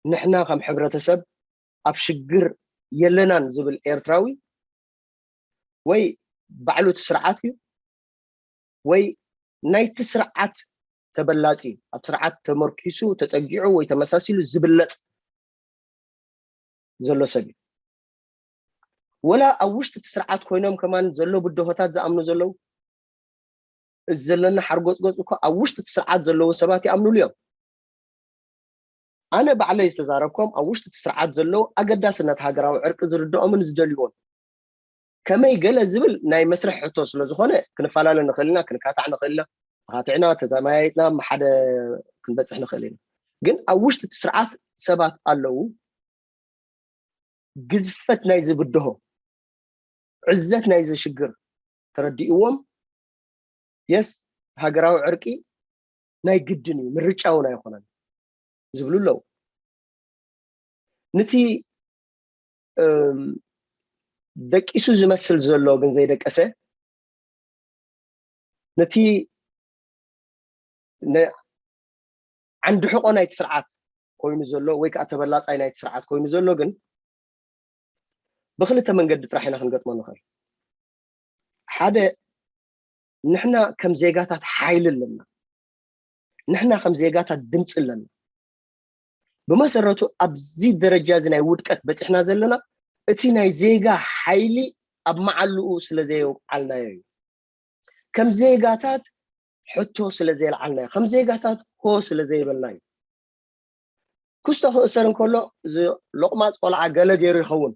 ንሕና ከም ሕብረተሰብ ኣብ ሽግር የለናን ዝብል ኤርትራዊ ወይ ባዕሉ እቲ ስርዓት እዩ ወይ ናይቲ ስርዓት ተበላፂ እዩ። ኣብ ስርዓት ተመርኪሱ ተፀጊዑ ወይ ተመሳሲሉ ዝብለፅ ዘሎ ሰብ እዩ። ወላ ኣብ ውሽጢ እቲ ስርዓት ኮይኖም ከማን ዘሎ ብድሆታት ዝኣምኑ ዘለዉ እዚ ዘለና ሓርጎፅጎፅ እኮ ኣብ ውሽጢ እቲ ስርዓት ዘለዉ ሰባት ይኣምኑሉ እዮም። ኣነ ባዕለይ ዝተዛረብኮም ኣብ ውሽጢ እቲ ስርዓት ዘለዉ ኣገዳስነት ሃገራዊ ዕርቂ ዝርድኦምን ዝደልይዎን ከመይ ገለ ዝብል ናይ መስርሕ ሕቶ ስለ ዝኾነ ክንፈላለ ንኽእል ኢና፣ ክንካታዕ ንኽእል ኢና፣ ተኻቲዕና ተዘማያይጥና ሓደ ክንበፅሕ ንኽእል ኢና። ግን ኣብ ውሽጢ እቲ ስርዓት ሰባት ኣለዉ ግዝፈት ናይ ዝብድሆ ዕዘት ናይ ዘሽግር ተረዲእዎም የስ ሃገራዊ ዕርቂ ናይ ግድን እዩ ምርጫ እውን ኣይኮነን ዝብሉ ኣለዉ። ነቲ ደቂሱ ዝመስል ዘሎ ግን ዘይደቀሰ ነቲ ዓንዲ ሕቆ ናይቲ ስርዓት ኮይኑ ዘሎ ወይ ከዓ ተበላፃይ ናይቲ ስርዓት ኮይኑ ዘሎ ግን ብክልተ መንገዲ ጥራሕ ኢና ክንገጥሞ ንኽእል። ሓደ ንሕና ከም ዜጋታት ሓይሊ ኣለና። ንሕና ከም ዜጋታት ድምፂ ኣለና። ብመሰረቱ ኣብዚ ደረጃ እዚ ናይ ውድቀት በፂሕና ዘለና እቲ ናይ ዜጋ ሓይሊ ኣብ መዓልኡ ስለ ዘየውዓልናዮ እዩ። ከም ዜጋታት ሕቶ ስለ ዘየልዓልናዮ፣ ከም ዜጋታት ሆ ስለ ዘይበልና እዩ። ክስቶ ክእሰር እንከሎ ሎቕማፅ ቆልዓ ገለ ገይሩ ይኸውን።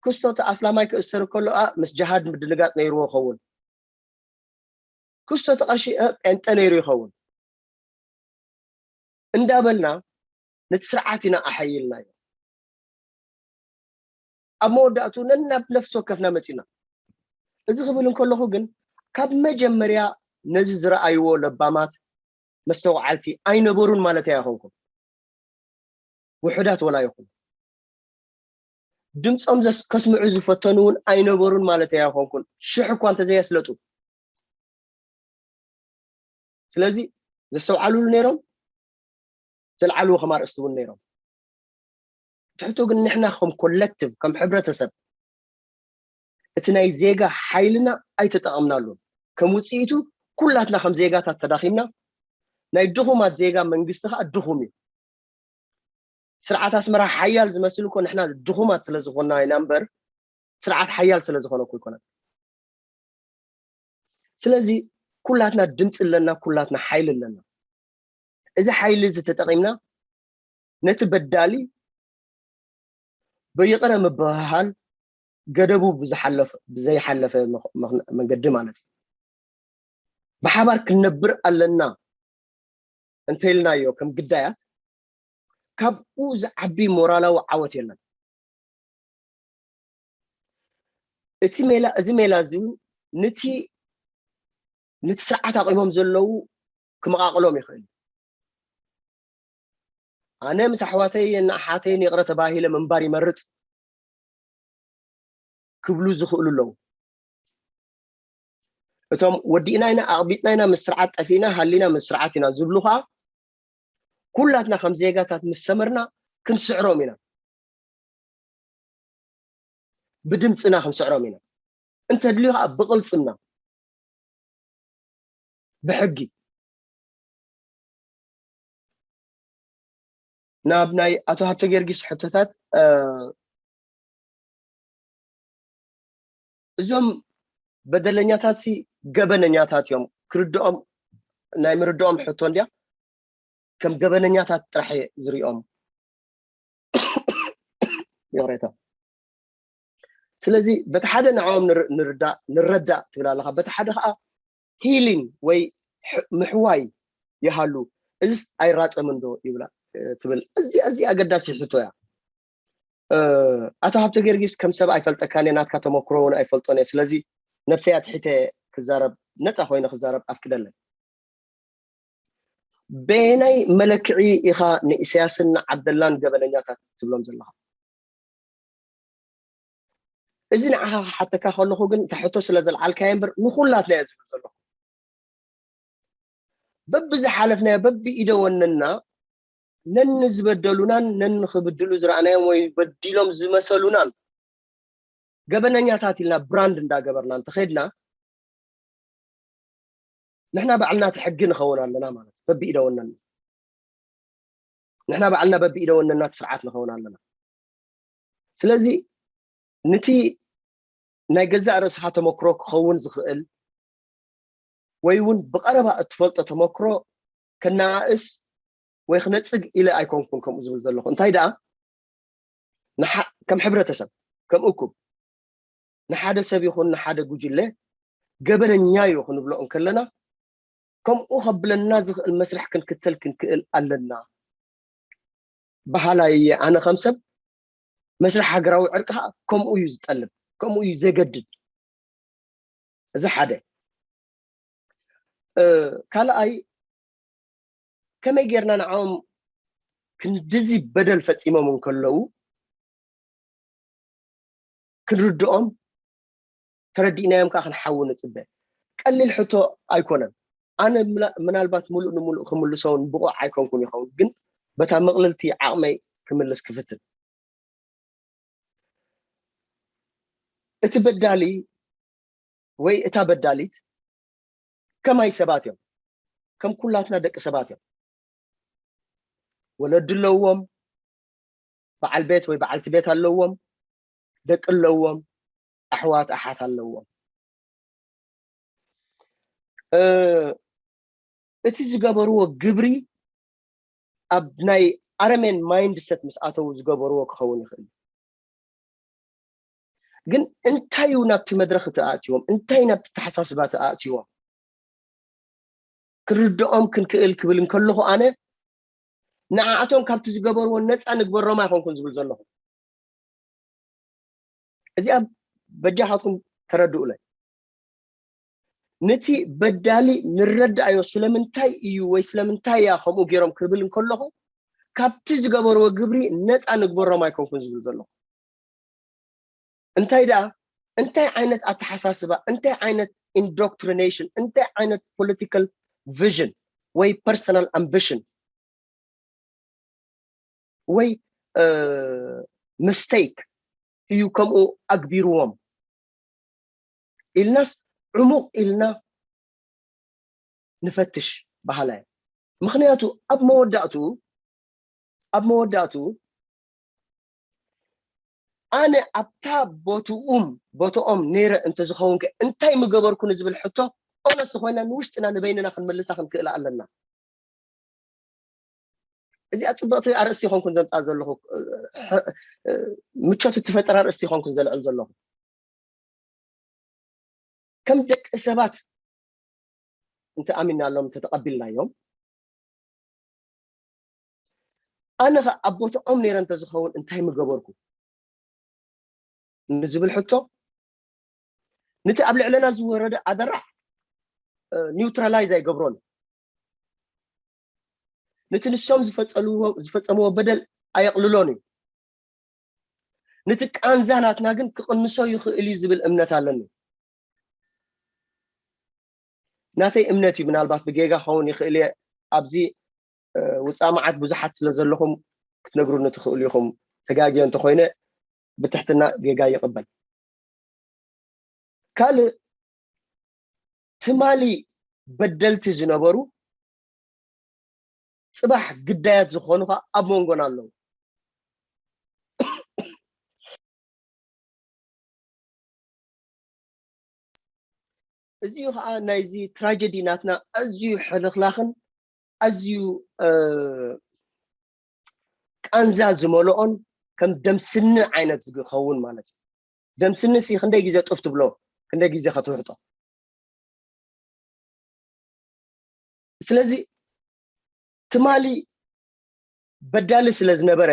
ክስቶ እቲ ኣስላማይ ክእሰር ከሎ ምስ ጅሃድ ምድንጋፅ ነይርዎ ይኸውን። ክስቶ እቲ ቀሺ ጴንጠ ነይሩ ይኸውን እንዳበልና ነቲ ስርዓት ኢና ኣሓይልናዮ። ኣብ መወዳእቱ ነናብ ነፍሲ ወከፍና መፂና። እዚ ክብል እንከለኹ ግን ካብ መጀመርያ ነዚ ዝረኣይዎ ለባማት መስተውዓልቲ ኣይነበሩን ማለት ኣይኮንኩም። ውሑዳት ወላ ይኹኑ ድምፆም ከስምዑ ዝፈተኑ እውን ኣይነበሩን ማለት ኣይኮንኩን። ሽሕ እኳ እንተዘየስለጡ ስለዚ ዘስተውዓልሉ ነይሮም፣ ዘልዓልዎ ከም ኣርእስቲ እውን ነይሮም። ትሕቶ ግን ንሕና ከም ኮለክቲቭ ከም ሕብረተሰብ እቲ ናይ ዜጋ ሓይልና ኣይተጠቐምናሉን። ከም ውፅኢቱ ኩላትና ከም ዜጋታት ተዳኺምና፣ ናይ ድኹማት ዜጋ መንግስቲ ከዓ ድኹም እዩ። ስርዓት ኣስመራ ሓያል ዝመስል እኮ ንሕና ድኹማት ስለ ዝኾንና ኢና እምበር ስርዓት ሓያል ስለ ዝኾነ እኮ ኣይኮነን። ስለዚ ኩላትና ድምፂ ኣለና፣ ኩላትና ሓይሊ ኣለና። እዚ ሓይሊ እዚ ተጠቒምና ነቲ በዳሊ ብይቕረ ምብህሃል ገደቡ ብዝሓለፈ ብዘይሓለፈ መኽ- መኽ- መንገዲ ማለት እዩ። ብሓባር ክንነብር ኣለና እንተኢልናዮ ከም ግዳያት ካብኡ ዝዓቢ ሞራላዊ ዓወት የለን። እቲ ሜላ እዚ ሜላ እዚ እውን ነቲ ነቲ ስርዓት ኣቂሞም ዘለዉ ክመቃቅሎም ይኽእል። ኣነ ምስ ኣሕዋተይ ንኣሓተይን ይቕረ ተባሂለ ምንባር ይመርፅ ክብሉ ዝኽእሉ ኣለዉ። እቶም ወዲእና ኢና ኣቕቢፅና ኢና ምስ ስርዓት ጠፊእና ሃሊና ምስ ስርዓት ኢና ዝብሉ ከዓ ኩላትና ከም ዜጋታት ምስ ሰመርና ክንስዕሮም ኢና። ብድምፅና ክንስዕሮም ኢና። እንተድልዩ ከዓ ብቕልፅምና ብሕጊ ናብ ናይ ኣቶ ሃብተ ጊዮርጊስ ሕቶታት እዞም በደለኛታት ሲ ገበነኛታት እዮም ክርድኦም ናይ ምርድኦም ሕቶ እንድያ ከም ገበነኛታት ጥራሕ ዝሪኦም ይቕሬታ ስለዚ በቲ ሓደ ንዕኦም ንርዳእ ንረዳእ ትብል ኣለካ በቲ ሓደ ከዓ ሂሊን ወይ ምሕዋይ ይሃሉ እዚስ ኣይራፀምን ዶ ይብላ ትብል እዚ ኣዚ ኣገዳሲ ሕቶ እያ ኣቶ ሃብተ ጊዮርጊስ ከም ሰብ ኣይፈልጠካን እየ ናትካ ተመክሮ እውን ኣይፈልጦን እየ ስለዚ ነብሰይ ኣትሒተ ክዛረብ ነፃ ኮይነ ክዛረብ ኣፍቅደለይ በየናይ መለክዒ ኢኻ ንኢሳያስን ንዓብደላን ገበነኛታት ትብሎም ዘለኻ? እዚ ንዓኻ ክሓተካ ከለኹ ግን፣ እታ ሕቶ ስለ ዘልዓልካዮ እምበር፣ ንኹላትና እየ ዝብል ዘለኹ። በብዝሓለፍናዮ፣ በብኢደ ወነና፣ ነንዝበደሉናን ነንክብድሉ ዝረኣናዮም ወይ በዲሎም ዝመሰሉናን ገበነኛታት ኢልና ብራንድ እንዳገበርና እንተኸድና፣ ንሕና ባዕልና እቲ ሕጊ ንኸውን ኣለና ማለት እዩ። በብኢደ ወነና፣ ንሕና ባዕልና በብኢደ ወነና እቲ ስርዓት ንኸውን ኣለና። ስለዚ፣ ንቲ ናይ ገዛእ ርእስኻ ተመክሮ ክኸውን ዝኽእል፣ ወይ እውን ብቐረባ እትፈልጦ ተመክሮ ከነኣእስ ወይ ክነጽግ ኢለ ኣይኮንኩን ከምኡ ዝብል ዘለኹ። እንታይ ደኣ፣ ንሓ-፣ ከም ሕብረተሰብ፣ ከም እኩብ፣ ንሓደ ሰብ ይኹን ንሓደ ጉጅለ ገበነኛ እዩ ክንብሎ እንከለና፣ ከምኡ ከብለና ዝኽእል መስርሕ ክንክተል ክንክእል ኣለና። በሃላይ እየ ኣነ ከም ሰብ። መስርሕ ሃገራዊ ዕርቂ ኸኣ ከምኡ እዩ ዝጠልብ፣ ከምኡ እዩ ዘገድድ። እዚ ሓደ። እ፣ ካልኣይ፣ ከመይ ጌርና ንዓኦም ክንድዚ በደል ፈጺሞም እንከለዉ ክንርድኦም፣ ተረዲእናዮም ከኣ ክንሓዊ ንጽበ? ቀሊል ሕቶ ኣይኮነን። ኣነ ምና-፣ ምናልባት ምሉእ ንምሉእ ክምልሶ እውን ብቑዕ ኣይኮንኩን ይኸውን፣ ግን በታ ምቕልልቲ ዓቕመይ ክምልስ ክፍትን። እቲ በዳሊ ወይ እታ በዳሊት ከማይ ሰባት እዮም። ከም ኩላትና ደቂ ሰባት እዮም። ወለዲ ኣለዎም፣ በዓል ቤት ወይ በዓልቲ ቤት ኣለዎም፣ ደቂ ኣለዎም፣ ኣሕዋት ኣሓት ኣለዎም። እ፣ እቲ ዝገበርዎ ግብሪ ኣብ ናይ ኣረሜን ማይንድሰት ምስ ኣተዉ ዝገበርዎ ክኸውን ይኽእል እዩ። ግን እንታይ እዩ ናብቲ መድረኽ እቲ ኣእትዎም? እንታይ ናብቲ ተሓሳስባ እቲ ኣእትዎም? ክርድኦም ክንክእል ክብል እንከለኹ ኣነ ንዓኣቶም ካብቲ ዝገበርዎ ነፃ ንግበሮም ኣይኮንኩን ዝብል ዘለኹ። እዚኣ በጃኻትኩም ተረድኡለይ። ነቲ በዳሊ ንረዳኣዮ ስለምንታይ እዩ ወይ ስለምንታይ እያ ከምኡ ገይሮም ክብል እንከለኹ ካብቲ ዝገበርዎ ግብሪ ነፃ ንግበሮም ኣይኮንኩን ዝብል ዘለኹ። እንታይ ደኣ፣ እንታይ ዓይነት ኣተሓሳስባ፣ እንታይ ዓይነት ኢንዶክትሪኔሽን፣ እንታይ ዓይነት ፖለቲካል ቪዥን ወይ ፐርሰናል ኣምቢሽን ወይ፣ እ፣ ሚስቴክ እዩ ከምኡ ኣግቢርዎም ኢልናስ ዕሙቕ ኢልና ንፈትሽ በሃላይ። ምኽንያቱ ኣብ መወዳእቱ፣ ኣብ መወዳእቱ ኣነ ኣብታ ቦትኡም-፣ ቦትኦም ነይረ እንተዝኸውን ከ እንታይ ምገበርኩ ንዝብል ሕቶ ኦነስት ኮይና ንውሽጥና ንበይንና ክንምልሳ ክንክእል ኣለና። እዚኣ ጽብቕቲ ኣርእስቲ ይኾንኩን ዘምጻ ዘለኹ፣ ሕ-፣ ምቾት እትፈጥር ኣርእስቲ ይኾንኩን ዘልዕል ዘለኹ። ከም ደቂ ሰባት እንተ ኣሚናሎም፣ እንተ ተቐቢልናዮም፣ ኣነ ኸ ኣብ ቦታኦም ነይረ እንተ ዝኸውን እንታይ ምገበርኩ ንዝብል ሕቶ፣ ነቲ ኣብ ልዕለና ዝወረደ ኣደራዕ፣ እ፣ ኒውትራላይዝ ኣይገብሮን እዩ። ነቲ ንሶም ዝፈጸልዎ-፣ ዝፈጸምዎ በደል ኣየቕልሎን እዩ። ነቲ ቃንዛ ናትና ግን ክቕንሶ ይኽእል እዩ ዝብል እምነት ኣለኒ። ናተይ እምነት እዩ፣ ምናልባት ብጌጋ ክኸውን ይኽእል እየ። ኣብዚ፣ እ፣ ውጻእ መዓት ብዙሓት ስለ ዘለኹም ክትነግሩኒ ትኽእሉ ኢኹም። ተጋግየ እንተኾይነ ብትሕትና ጌጋ ይቕበል። ካልእ፣ ትማሊ በደልቲ ዝነበሩ ጽባሕ ግዳያት ዝኾኑ ኸኣ ኣብ መንጎና ኣለዉ። እዚኡ ኸኣ ናይዚ ትራጀዲ ናትና ኣዝዩ ሕልኽላኽን ኣዝዩ፣ እ፣ ቃንዛ ዝመልኦን ከም ደምስኒ ዓይነት ዝኸውን ማለት እዩ። ደምስኒ ሲ ክንደይ ግዜ ጡፍ ትብሎ፣ ክንደይ ግዜ ከትውሕጦ። ስለዚ ትማሊ በዳሊ ስለ ዝነበረ፣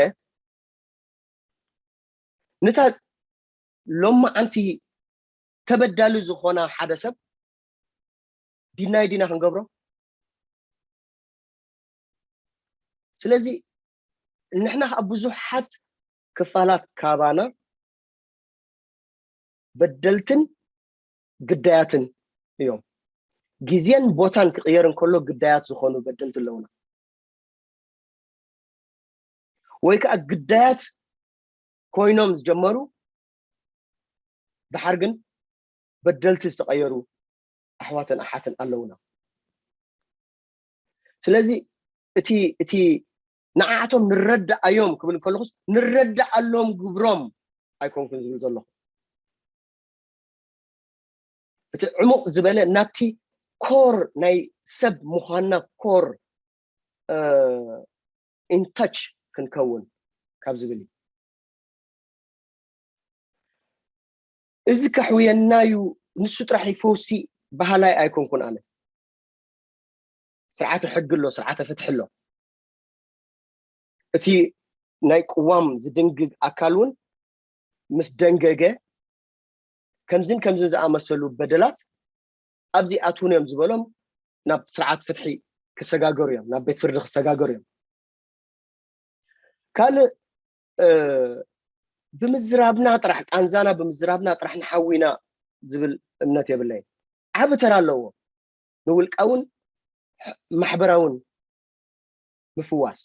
ነታ ሎማዓንቲ ተበዳሊ ዝኾና ሓደ ሰብ ዲናይ ዲና ክንገብሮ? ስለዚ ንሕና ከዓ ብዙሓት ክፋላት ካባና በደልትን ግዳያትን እዮም። ግዜን ቦታን ክቕየር እንከሎ ግዳያት ዝኾኑ በደልቲ ኣለውና። ወይ ከዓ ግዳያት ኮይኖም ዝጀመሩ ድሓር ግን በደልቲ ዝተቐየሩ ኣሕዋትን ኣሓትን ኣለውና። ስለዚ እቲ እቲ ንዓቶም ንረዳኣዮም ክብል ከለኹስ ንረዳኣሎም ግብሮም ኣይኮንኩን ዝብል ዘለኹ። እቲ ዕሙቕ ዝበለ ናብቲ ኮር ናይ ሰብ ምዃንና ኮር ኢንታች ክንከውን ካብ ዝብል እዩ። እዚ ከሕውየና እዩ። ንሱ ጥራሕ እዩ ፈውሲ በሃላይ ኣይኮንኩን ኣነ። ስርዓተ ሕጊ ኣሎ፣ ስርዓተ ፍትሒ ኣሎ። እቲ ናይ ቅዋም ዝድንግግ ኣካል እውን ምስ ደንገገ ከምዝን ከምዝን ዝኣመሰሉ በደላት ኣብዚ ኣትውን እዮም ዝበሎም ናብ ስርዓት ፍትሒ ክሰጋገሩ እዮም፣ ናብ ቤት ፍርዲ ክሰጋገሩ እዮም። ካልእ ብምዝራብና ጥራሕ ቃንዛና ብምዝራብና ጥራሕ ንሓዊና ዝብል እምነት የብለይ። ዓቢ ተራ ኣለዎ ንውልቃውን ማሕበራውን ምፍዋስ።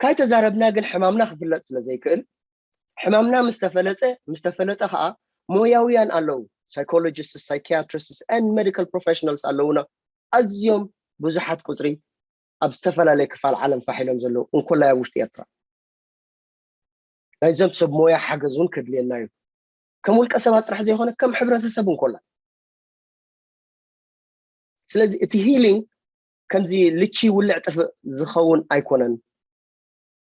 ካይተዛረብና ግን ሕማምና ክፍለጥ ስለ ዘይክእል ሕማምና ምስ ተፈለጠ ምስ ተፈለጠ ከዓ ሞያውያን ኣለዉ፣ psychologists, psychiatrists and medical professionals ኣለዉና። ኣዝዮም ብዙሓት ቁፅሪ ኣብ ዝተፈላለየ ክፋል ዓለም ፋሕ ኢሎም ዘለዉ እንኮላይ ኣብ ውሽጢ ኤርትራ ናይዞም ሰብ ሞያ ሓገዝ እውን ከድልየና እዩ። ከም ውልቀ ሰባት ጥራሕ ዘይኮነ ከም ሕብረተሰብ እንኮላ ስለዚ እቲ ሂሊንግ ከምዚ ልቺ ውልዕ ጥፍእ ዝኸውን ኣይኮነን።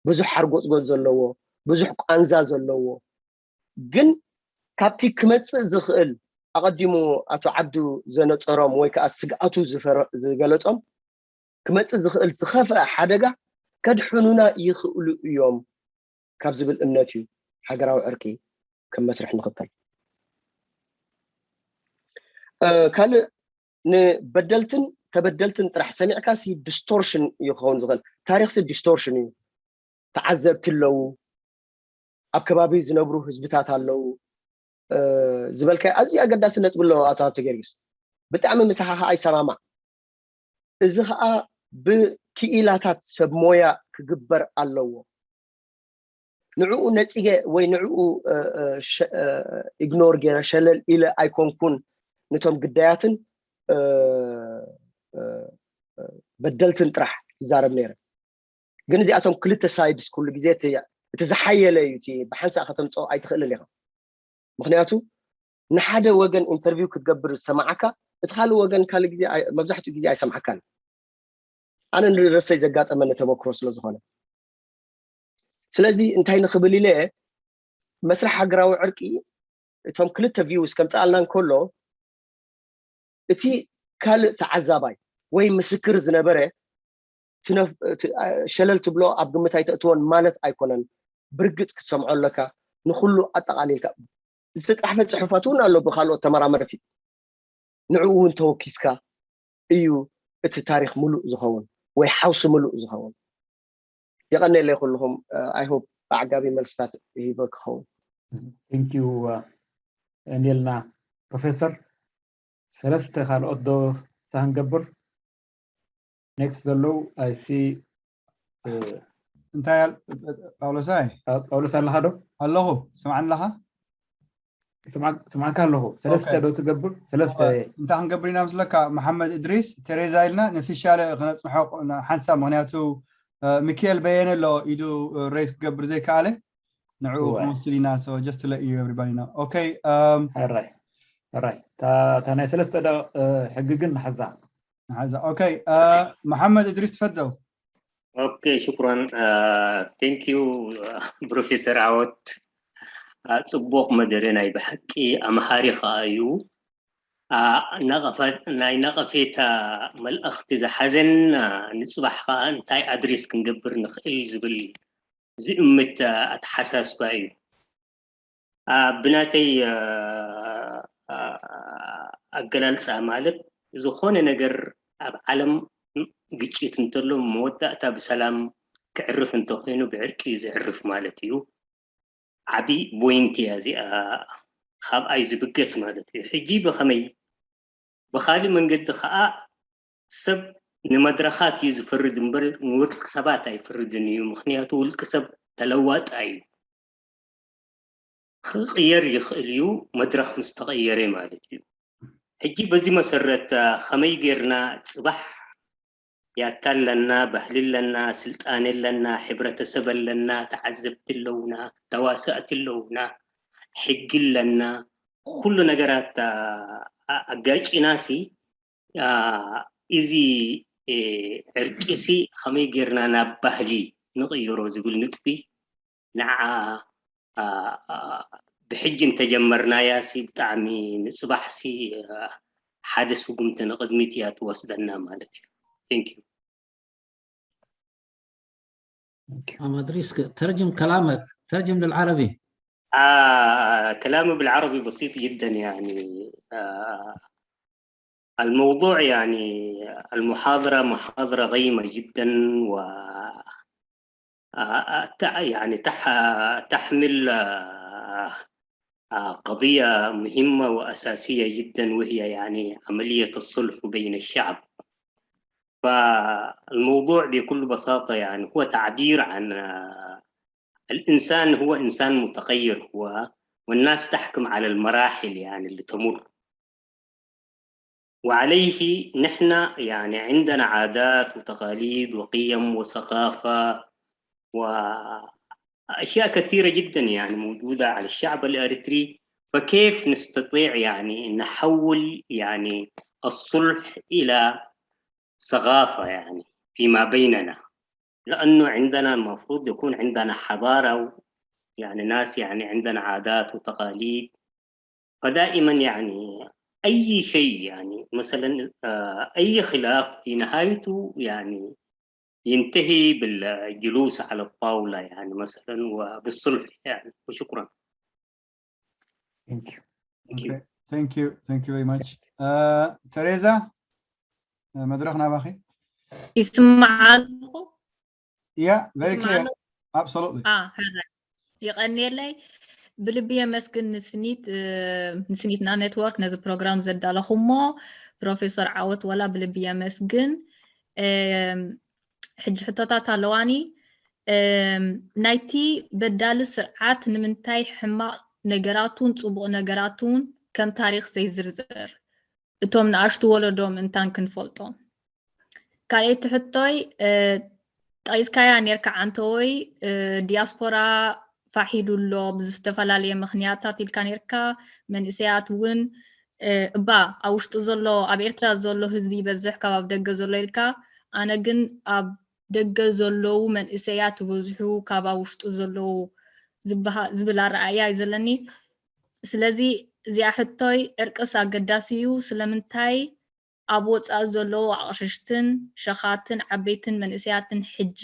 ብዙሕ ሓርጎፅጎፅ ዘለዎ ብዙሕ ቃንዛ ዘለዎ ግን ካብቲ ክመፅእ ዝኽእል ኣቐዲሙ ኣቶ ዓብዱ ዘነፀሮም ወይ ከዓ ስግኣቱ ዝገለፆም ክመፅእ ዝኽእል ዝኸፍአ ሓደጋ ከድሕኑና ይኽእሉ እዮም ካብ ዝብል እምነት እዩ ሃገራዊ ዕርቂ ከም መስርሕ ንኽተል። ካልእ ንበደልትን ተበደልትን ጥራሕ ሰሚዕካ ሲ ዲስቶርሽን እዩ ክኸውን ዝኽእል። ታሪክ ሲ ዲስቶርሽን እዩ። ተዓዘብቲ ኣለዉ፣ ኣብ ከባቢ ዝነብሩ ህዝብታት ኣለዉ ዝበልካዮ ኣዝዩ ኣገዳሲ ነጥቢ ኣለዎ ኣቶ ሃብተ ጊዮርጊስ። ብጣዕሚ ምሳኻ ከዓ ይሰማማዕ። እዚ ከዓ ብክኢላታት ሰብ ሞያ ክግበር ኣለዎ። ንዕኡ ነፂገ ወይ ንዕኡ ኢግኖር ገይረ ሸለል ኢለ ኣይኮንኩን ነቶም ግዳያትን በደልትን ጥራሕ ይዛረብ ነይረ። ግን እዚኣቶም ክልተ ሳይድስ ኩሉ ግዜ እቲ ዝሓየለ እዩ። እቲ ብሓንሳእ ከተምፅኦ ኣይትኽእልን ኢኻ። ምክንያቱ ንሓደ ወገን ኢንተርቪው ክትገብር ዝሰማዓካ እቲ ካልእ ወገን ካልእ ግዜ መብዛሕትኡ ግዜ ኣይሰምዓካን። ኣነ ንርእሰይ ዘጋጠመኒ ተመክሮ ስለ ዝኾነ ስለዚ እንታይ ንኽብል ኢለ መስርሕ ሃገራዊ ዕርቂ እቶም ክልተ ቪውስ ከምፅኣልና እንከሎ እቲ ካልእ ተዓዛባይ ወይ ምስክር ዝነበረ ሸለል ትብሎ ኣብ ግምት ኣይተእትዎን ማለት ኣይኮነን። ብርግፅ ክትሰምዖ ኣለካ። ንኩሉ ኣጠቃሊልካ ዝተፃሕፈ ፅሑፋት እውን ኣሎ ብካልኦት ተመራመርቲ። ንዕኡ እውን ተወኪስካ እዩ እቲ ታሪክ ሙሉእ ዝኸውን ወይ ሓውሲ ሙሉእ ዝኸውን። የቐኔለይ ኩልኹም። ኣይ ሆፕ ብዓጋቢ መልስታት ሂበ ክኸውን። ቴንኪዩ። እንዴልና ፕሮፌሰር ሰለስተ ካልኦት ዶ ሳህን ገብር ኔክስት ዘለዉ ኣይሲ እንታይ ጳውሎሳይ ጳውሎስ ኣለኻ ዶ? ኣለኹ። ስምዓኒ ኣለኻ? ስምዓካ ኣለኹ። ሰለስተ ዶ ትገብር? ሰለስተ እንታይ ክንገብር ኢና ምስለካ? መሓመድ እድሪስ ቴሬዛ ኢልና ንፊሻለ ክነፅንሖ ሓንሳብ፣ ምክንያቱ ሚካኤል በየነ ኣሎ ኢዱ ሬስ ክገብር ዘይከኣለ ንዕኡ ክንወስድ ኢና። So just to let you everybody know. Okay. ሕራይ ሕራይ። እታ ናይ ሰለስተ ደቂቕ ሕጊ ግን ንሓዛ። ንሓዛ። Okay. መሓመድ እድሪስ ትፈደው። Okay, ሽኩራን። Thank you ፕሮፌሰር ዓወት። ፅቡቕ መደረ ናይ ብሓቂ ኣምሃሪ ከዓ እዩ። ናይ ነቐፌታ መልእኽቲ ዝሓዘን ንፅባሕ ከዓ እንታይ ኣድሬስ ክንገብር ንኽእል ዝብል ዝእምት ኣተሓሳስባ እዩ። ብናተይ ኣገላልፃ ማለት ዝኾነ ነገር ኣብ ዓለም ግጭት እንተሎ መወዳእታ ብሰላም ክዕርፍ እንተኾይኑ ብዕርቂ እዩ ዝዕርፍ ማለት እዩ። ዓቢ ቦይንቲ እያ እዚኣ፣ ካብኣይ ዝብገስ ማለት እዩ። ሕጂ ብኸመይ? ብኻልእ መንገዲ ኸኣ ሰብ ንመድረኻት እዩ ዝፍርድ እምበር ንውልቂ ሰባት ኣይፍርድን እዩ። ምኽንያቱ ውልቂ ሰብ ተለዋጣ እዩ። ክቕየር ይኽእል እዩ፣ መድረኽ ምስ ተቐየረ ማለት እዩ። ሕጂ በዚ መሰረት ከመይ ጌርና ጽባሕ ያታ ኣለና፣ ባህሊ ኣለና፣ ስልጣነ ኣለና፣ ሕብረተሰብ ኣለና፣ ተዓዘብቲ ኣለውና፣ ተዋሳእቲ ኣለውና፣ ሕጊ ኣለና፣ ኩሉ ነገራት ኣጋጭናሲ እዚ ዕርቂሲ ከመይ ጌርና ናብ ባህሊ ንቕይሮ ዝብል ንጥፊ ንዓ ብሕጂ እንተጀመርናያ ሲ ብጣዕሚ ንፅባሕ ሲ ሓደ ስጉምቲ ንቕድሚት እያ ትወስደና ማለት እዩ። Thank you. ما ادري ترجم كلامك، ترجم للعربي. آه كلامي بالعربي بسيط جدا يعني. آه الموضوع يعني المحاضرة محاضرة قيمة جدا و يعني تحمل قضية مهمة وأساسية جدا، وهي يعني عملية الصلح بين الشعب. فالموضوع بكل بساطة يعني هو تعبير عن الإنسان، هو إنسان متغير هو، والناس تحكم على المراحل يعني اللي تمر. وعليه نحن يعني عندنا عادات وتقاليد وقيم وثقافة وأشياء كثيرة جدا يعني موجودة على الشعب الإريتري. فكيف نستطيع يعني نحول يعني الصلح إلى ثقافة يعني فيما بيننا؟ لأنه عندنا المفروض يكون عندنا حضارة يعني ناس يعني عندنا عادات وتقاليد. فدائما يعني أي شيء يعني مثلا أي خلاف في نهايته يعني ينتهي بالجلوس على الطاولة يعني مثلا وبالصلح يعني. وشكرا. Thank you. Okay. Thank you. Thank you very much. Uh, Teresa, uh, መድረኽ ናባኺ። ይስማዕ ኣለኹ? Yeah, very clear. Absolutely. ይቐንየለይ። ብልቢ የመስግን ንስኒት ንስኒትና ኔትወርክ ነዚ ፕሮግራም ዘዳለኹሞ ፕሮፌሰር ዓወት ወላ ብልቢ የመስግን። ሕጂ ሕቶታት ኣለዋኒ። ናይቲ በዳሊ ስርዓት ንምንታይ ሕማቕ ነገራቱን ጽቡቕ ነገራቱን ከም ታሪኽ ዘይዝርዝር? እቶም ንኣሽቱ ወለዶ ምእንታን ክንፈልጦም። ካልኣይቲ ሕቶይ ጠቒስካያ ኔርካ ዓንተወይ፣ ዲያስፖራ ፋሕ ኢሉ ኣሎ ብዝተፈላለየ ምኽንያታት ኢልካ ኔርካ። መንእሰያት እውን እባ ኣብ ውሽጢ ዘሎ ኣብ ኤርትራ ዘሎ ህዝቢ ይበዝሕ ካብ ኣብ ደገ ዘሎ ኢልካ። ኣነ ግን ኣብ ደገ ዘለዉ መንእሰያት ይበዝሑ ካብ ኣብ ውሽጢ ዘለዉ ዝብል ኣረኣእያ እዩ ዘለኒ። ስለዚ እዚኣ ሕቶይ ዕርቅስ ኣገዳሲ እዩ። ስለምንታይ ኣብ ወፃኢ ዘለዉ ኣቕሽሽትን ሸኻትን ዓበይትን መንእሰያትን ሕጂ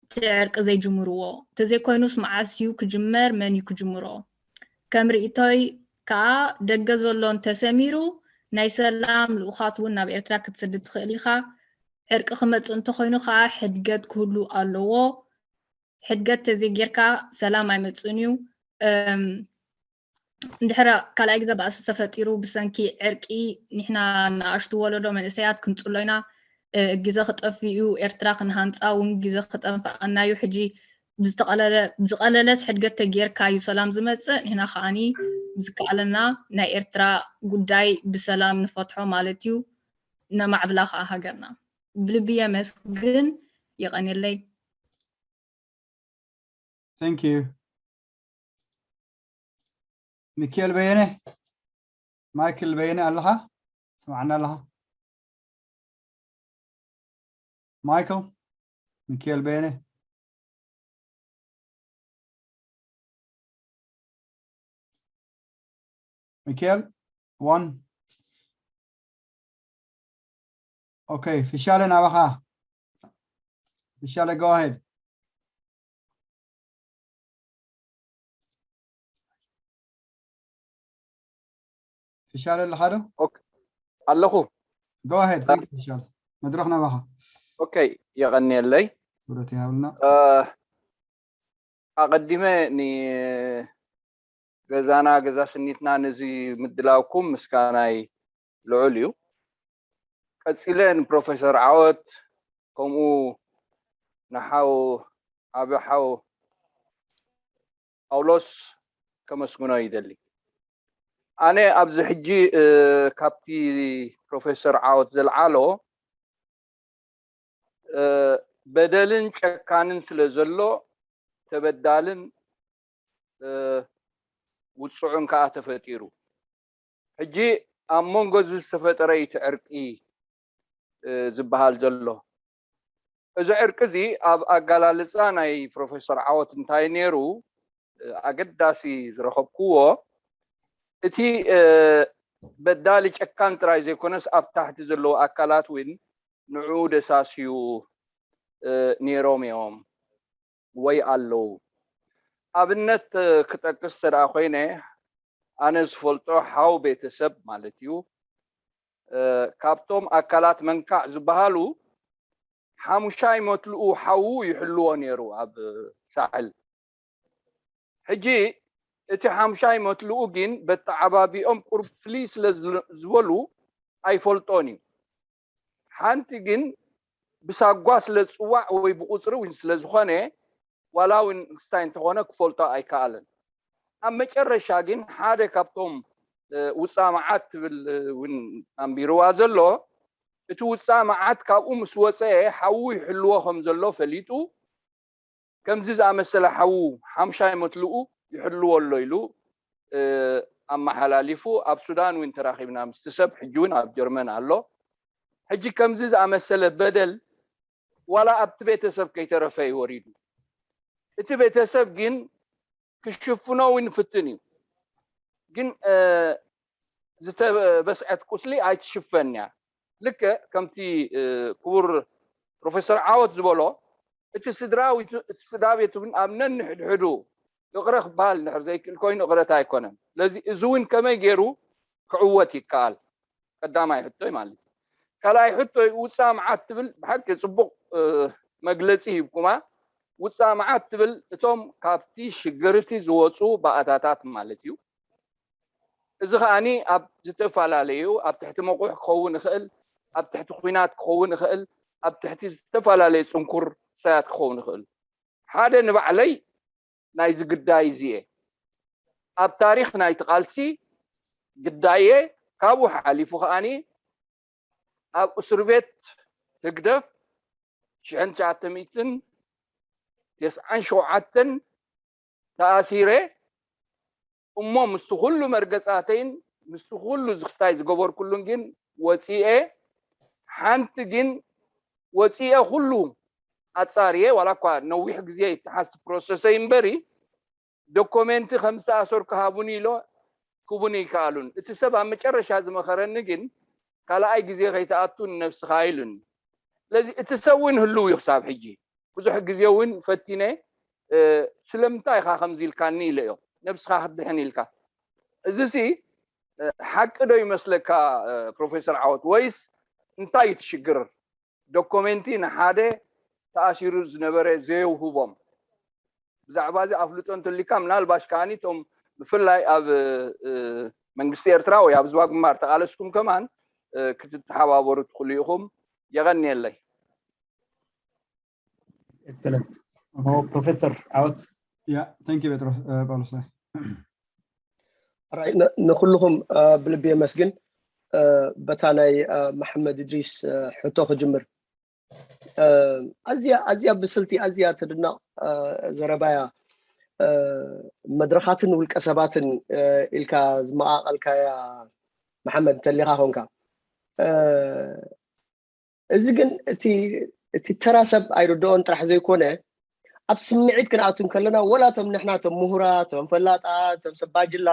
እቲ ዕርቂ ዘይጅምርዎ? እንተዘይኮይኑስ መዓስ እዩ ክጅመር? መን እዩ ክጅምሮ? ከም ርእይቶይ ከዓ ደገ ዘሎ እንተሰሚሩ ናይ ሰላም ልኡኻት እውን ናብ ኤርትራ ክትሰድድ ትኽእል ኢኻ። ዕርቂ ክመፅእ እንተኾይኑ ከዓ ሕድገት ክህሉ ኣለዎ። ሕድገት ተዘይጌርካ ሰላም ኣይመፅእን እዩ። እንድሕር ካልኣይ ግዜ ባእሲ ተፈጢሩ ብሰንኪ ዕርቂ ንሕና ንኣሽቱ ወለዶ መንእሰያት ክንፅሎ ኢና። ግዜ ክጠፍእ እዩ፣ ኤርትራ ክንሃንፃ እውን ግዜ ክጠፍኣና እዩ። ሕጂ ብዝተቐለለ ብዝቐለለስ ሕድገት ተጌርካ እዩ ሰላም ዝመፅእ። ንሕና ከዓኒ ብዝከኣለና ናይ ኤርትራ ጉዳይ ብሰላም ንፈትሖ ማለት እዩ። ነማዕብላ ከዓ ሃገርና። ብልቢ የመስግን። የቐንየለይ። Thank you. ሚካኤል በየነ፣ ማይክል በየነ ኣለኻ? ስማዕና ኣለኻ? ማይክል፣ ሚካኤል በየነ። ሚካኤል፣ one. Okay, ፍሻለ ናባኻ። ፍሻለ፣ go ahead. ፍሻለ ኣለኻ ዶ? ኣለኹ። Go ahead. Thank you ፍሻለ። መድረኽ ናባኻ። ኦኬ፣ የቐንየለይ። ክብረት ይሃብልና። ኣቐዲመ ንገዛና ገዛ ስኒትና ነዚ ምድላውኩም ምስጋናይ ልዑል እዩ። ቀጺለ ንፕሮፌሰር ዓወት ከምኡ ንሓው ዓቢ ሓው ጳውሎስ ከመስግኖ ይደሊ። ኣነ ኣብዚ ሕጂ ካብቲ ፕሮፌሰር ዓወት ዘልዓሎ በደልን ጨካንን ስለ ዘሎ ተበዳልን ውፅዑን ከዓ ተፈጢሩ። ሕጂ ኣብ መንጎ እዚ ዝተፈጠረ እዩ እቲ ዕርቂ ዝበሃል ዘሎ። እዚ ዕርቂ እዚ ኣብ ኣገላልፃ ናይ ፕሮፌሰር ዓወት እንታይ ነይሩ ኣገዳሲ ዝረኸብክዎ፣ እቲ በዳሊ ጨካን ጥራይ ዘይኮነስ ኣብ ታሕቲ ዘለዉ ኣካላት እውን ንዕኡ ደሳስዩ ነይሮም እዮም ወይ ኣለዉ። ኣብነት ክጠቅስ ተደኣ ኮይነ፣ ኣነ ዝፈልጦ ሓው ቤተሰብ ማለት እዩ፣ ካብቶም ኣካላት መንካዕ ዝበሃሉ ሓሙሻይ መትልኡ ሓዉ ይሕልዎ ነይሩ ኣብ ሳሕል። ሕጂ እቲ ሓሙሻይ መትልኡ ግን በተዓባቢኦም ቁርብ ፍልይ ስለ ዝበሉ ኣይፈልጦን እዩ። ሓንቲ ግን ብሳጓ ስለ ዝፅዋዕ ወይ ብቁፅሪ እውን ስለ ዝኾነ ዋላ እውን ክስታይ እንተኾነ ክፈልጦ ኣይከኣለን። ኣብ መጨረሻ ግን ሓደ ካብቶም ውፃ መዓት ትብል እውን ኣንቢርዋ ዘሎ፣ እቲ ውፃ መዓት ካብኡ ምስ ወፀ ሓዉ ይሕልዎ ከም ዘሎ ፈሊጡ ከምዚ ዝኣመሰለ ሓዉ ሓምሻይ መትልኡ ይሕልዎ ኣሎ ኢሉ ኣመሓላሊፉ ኣብ ሱዳን እውን ተራኺብና ምስቲ ሰብ ሕጂ እውን ኣብ ጀርመን ኣሎ። ሕጂ ከምዚ ዝኣመሰለ በደል ዋላ ኣብቲ ቤተሰብ ከይተረፈ እዩ ወሪዱ። እቲ ቤተሰብ ግን ክሽፍኖ እውን ይፍትን እዩ። ግን ዝተበስዐት ቁስሊ ኣይትሽፈን እያ። ልክዕ ከምቲ ክቡር ፕሮፌሰር ዓወት ዝበሎ እቲ ስድራ እቲ ስድራ ቤት እውን ኣብ ነንሕድሕዱ ይቕረ ክበሃል እንድሕር ዘይክእል ኮይኑ ይቕረታ ኣይኮነን። ስለዚ እዚ እውን ከመይ ገይሩ ክዕወት ይከኣል? ቀዳማይ ሕቶይ ማለት እዩ። ካልኣይ ሕቶይ ውፃ መዓት ትብል ብሓቂ ፅቡቕ መግለፂ ሂብኩማ። ውፃ መዓት ትብል እቶም ካብቲ ሽግርቲ ዝወፁ ባእታታት ማለት እዩ። እዚ ከዓኒ ኣብ ዝተፈላለዩ ኣብ ትሕቲ መቑሕ ክኸውን ይኽእል፣ ኣብ ትሕቲ ኲናት ክኸውን ይኽእል፣ ኣብ ትሕቲ ዝተፈላለዩ ፅንኩር ሳያት ክኸውን ይኽእል። ሓደ ንባዕለይ ናይዚ ግዳይ እዚ እየ። ኣብ ታሪኽ ናይቲ ቃልሲ ግዳይ እየ። ካብኡ ሓሊፉ ከዓኒ ኣብ እስር ቤት ህግደፍ ሽሕን ትሽዓተ ሚእትን ተስዓን ሸውዓተን ተኣሲረ እሞ ምስቲ ኩሉ መርገፃተይን ምስቲ ኩሉ ዝኽስታይ ዝገበርኩሉን ግን ወፂኤ ሓንቲ ግን ወፂኤ ኩሉ ኣፃርየ ዋላ እኳ ነዊሕ ግዜ ይተሓዝቲ ፕሮሰሰይ እምበሪ ዶኮሜንቲ ከም ዝተኣሰርኩ ሃቡኒ ኢሎ ክቡኒ ይከኣሉን። እቲ ሰብ ኣብ መጨረሻ ዝመኸረኒ ግን ካልኣይ ግዜ ከይትኣቱ ንነብስኻ ኢሉኒ። ስለዚ እቲ ሰብ እውን ህልው እዩ ክሳብ ሕጂ። ብዙሕ ግዜ እውን ፈቲነ ስለምንታይ ኢኻ ከምዚ ኢልካኒ ኢለዮ። ነብስኻ ክትድሕን ኢልካ። እዚ ሲ ሓቂ ዶ ይመስለካ ፕሮፌሰር ዓወት ወይስ እንታይ እዩ ትሽግር? ዶኮሜንቲ ንሓደ ተኣሲሩ ዝነበረ ዘየውህቦም ብዛዕባ እዚ ኣፍልጦ እንተሊካ ምናልባሽ ከዓኒ እቶም ብፍላይ ኣብ መንግስቲ ኤርትራ ወይ ኣብ ዝባ ግንባር ተቃለስኩም ከማን ክትተሓባበሩ ትኽእሉ ኢኹም። የቐንየለይ። ኤክሰለንት ፕሮፌሰር ዓወት። ያ ታንኪ ጴጥሮስ ጳውሎስ። ንኩልኹም ብልቢ የመስግን። በታ ናይ መሐመድ እድሪስ ሕቶ ክጅምር። ኣዝያ ኣዝያ ብስልቲ ኣዝያ ትድነቕ ዘረባያ። መድረኻትን ውልቀ ሰባትን ኢልካ ዝመቓቐልካያ መሐመድ እንተሊኻ ኮንካ እዚ ግን እቲ እቲ ተራ ሰብ ኣይርድኦን ጥራሕ ዘይኮነ ኣብ ስምዒት ክንኣቱ እንከለና ወላ እቶም ንሕና እቶም ምሁራት እቶም ፈላጣት እቶም ሰባጅላ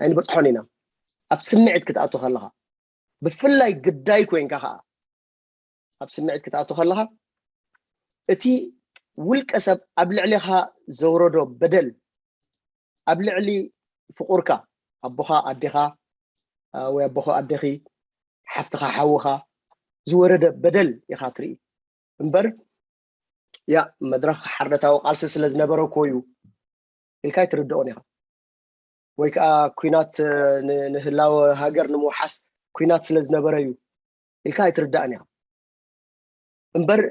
ኣይንበፅሖን ኢና። ኣብ ስምዒት ክትኣቱ ከለኻ ብፍላይ ግዳይ ኮይንካ ከዓ ኣብ ስምዒት ክትኣቱ ከለኻ እቲ ውልቀ ሰብ ኣብ ልዕሌኻ ዘውረዶ በደል ኣብ ልዕሊ ፍቑርካ ኣቦኻ ኣዴኻ ወይ ኣቦኻ ኣደኺ፣ ሓፍትኻ ሓውኻ ዝወረደ በደል ኢኻ ትርኢ እምበር፣ ያ መድረኽ ሓርነታዊ ቃልሲ ስለ ዝነበረ እኮ እዩ ኢልካ ኣይትርድኦን ኢኻ። ወይ ከዓ ኲናት ንህላወ ሃገር ንምውሓስ ኲናት ስለ ዝነበረ እዩ ኢልካ ኣይትርዳእን ኢኻ። እምበር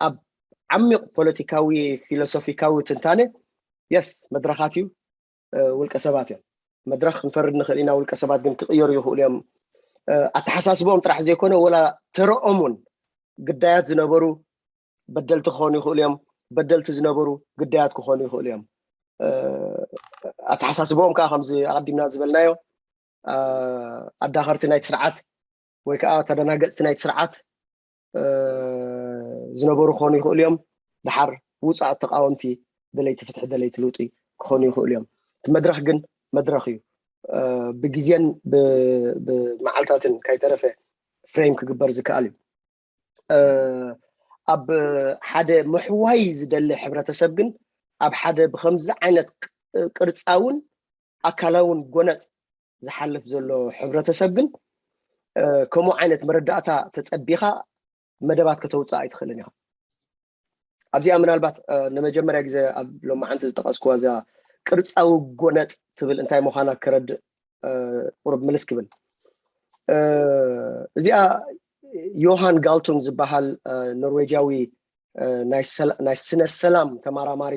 ኣብ ዓሚቕ ፖለቲካዊ ፊሎሶፊካዊ ትንታነ፣ የስ፣ መድረኻት እዩ፣ ውልቀ ሰባት እዮም። መድረኽ ክንፈርድ ንኽእል ኢና፣ ውልቀ ሰባት ግን ክቕየሩ ይኽእሉ እዮም። ኣተሓሳስቦም ጥራሕ ዘይኮነ፣ ወላ ተረኦም እውን ግዳያት ዝነበሩ በደልቲ ክኾኑ ይኽእሉ እዮም። በደልቲ ዝነበሩ ግዳያት ክኾኑ ይኽእሉ እዮም። ኣተሓሳስቦም ከዓ ከምዚ ኣቐዲምና ዝበልናዮ ኣዳኸርቲ ናይቲ ስርዓት ወይ ከዓ ተደናገፅቲ ናይቲ ስርዓት ዝነበሩ ክኾኑ ይኽእሉ እዮም። ድሓር ውፃእ ተቃወምቲ፣ ደለይቲ ፍትሒ፣ ደለይቲ ለውጢ ክኾኑ ይኽእሉ እዮም። እቲ መድረኽ ግን መድረኽ እዩ። ብግዜን ብመዓልታትን ካይተረፈ ፍሬም ክግበር ዝከኣል እዩ። ኣብ ሓደ ምሕዋይ ዝደሊ ሕብረተሰብ ግን ኣብ ሓደ ብከምዚ ዓይነት ቅርፃውን ኣካላውን ጎነፅ ዝሓልፍ ዘሎ ሕብረተሰብ ግን ከምኡ ዓይነት መረዳእታ ተፀቢኻ መደባት ከተውፅእ ኣይትኽእልን ኢኻ። ኣብዚኣ ምናልባት ንመጀመርያ ግዜ ኣብ ሎማዓንቲ ዝጠቐስኩዋ እዛ ቅርፃዊ ጎነፅ ትብል እንታይ ምዃና ከረድእ ቁሩብ ምልስ ክብል። እዚኣ ዮሃን ጋልቱንግ ዝበሃል ኖርዌጃዊ ናይ ስነ ሰላም ተመራማሪ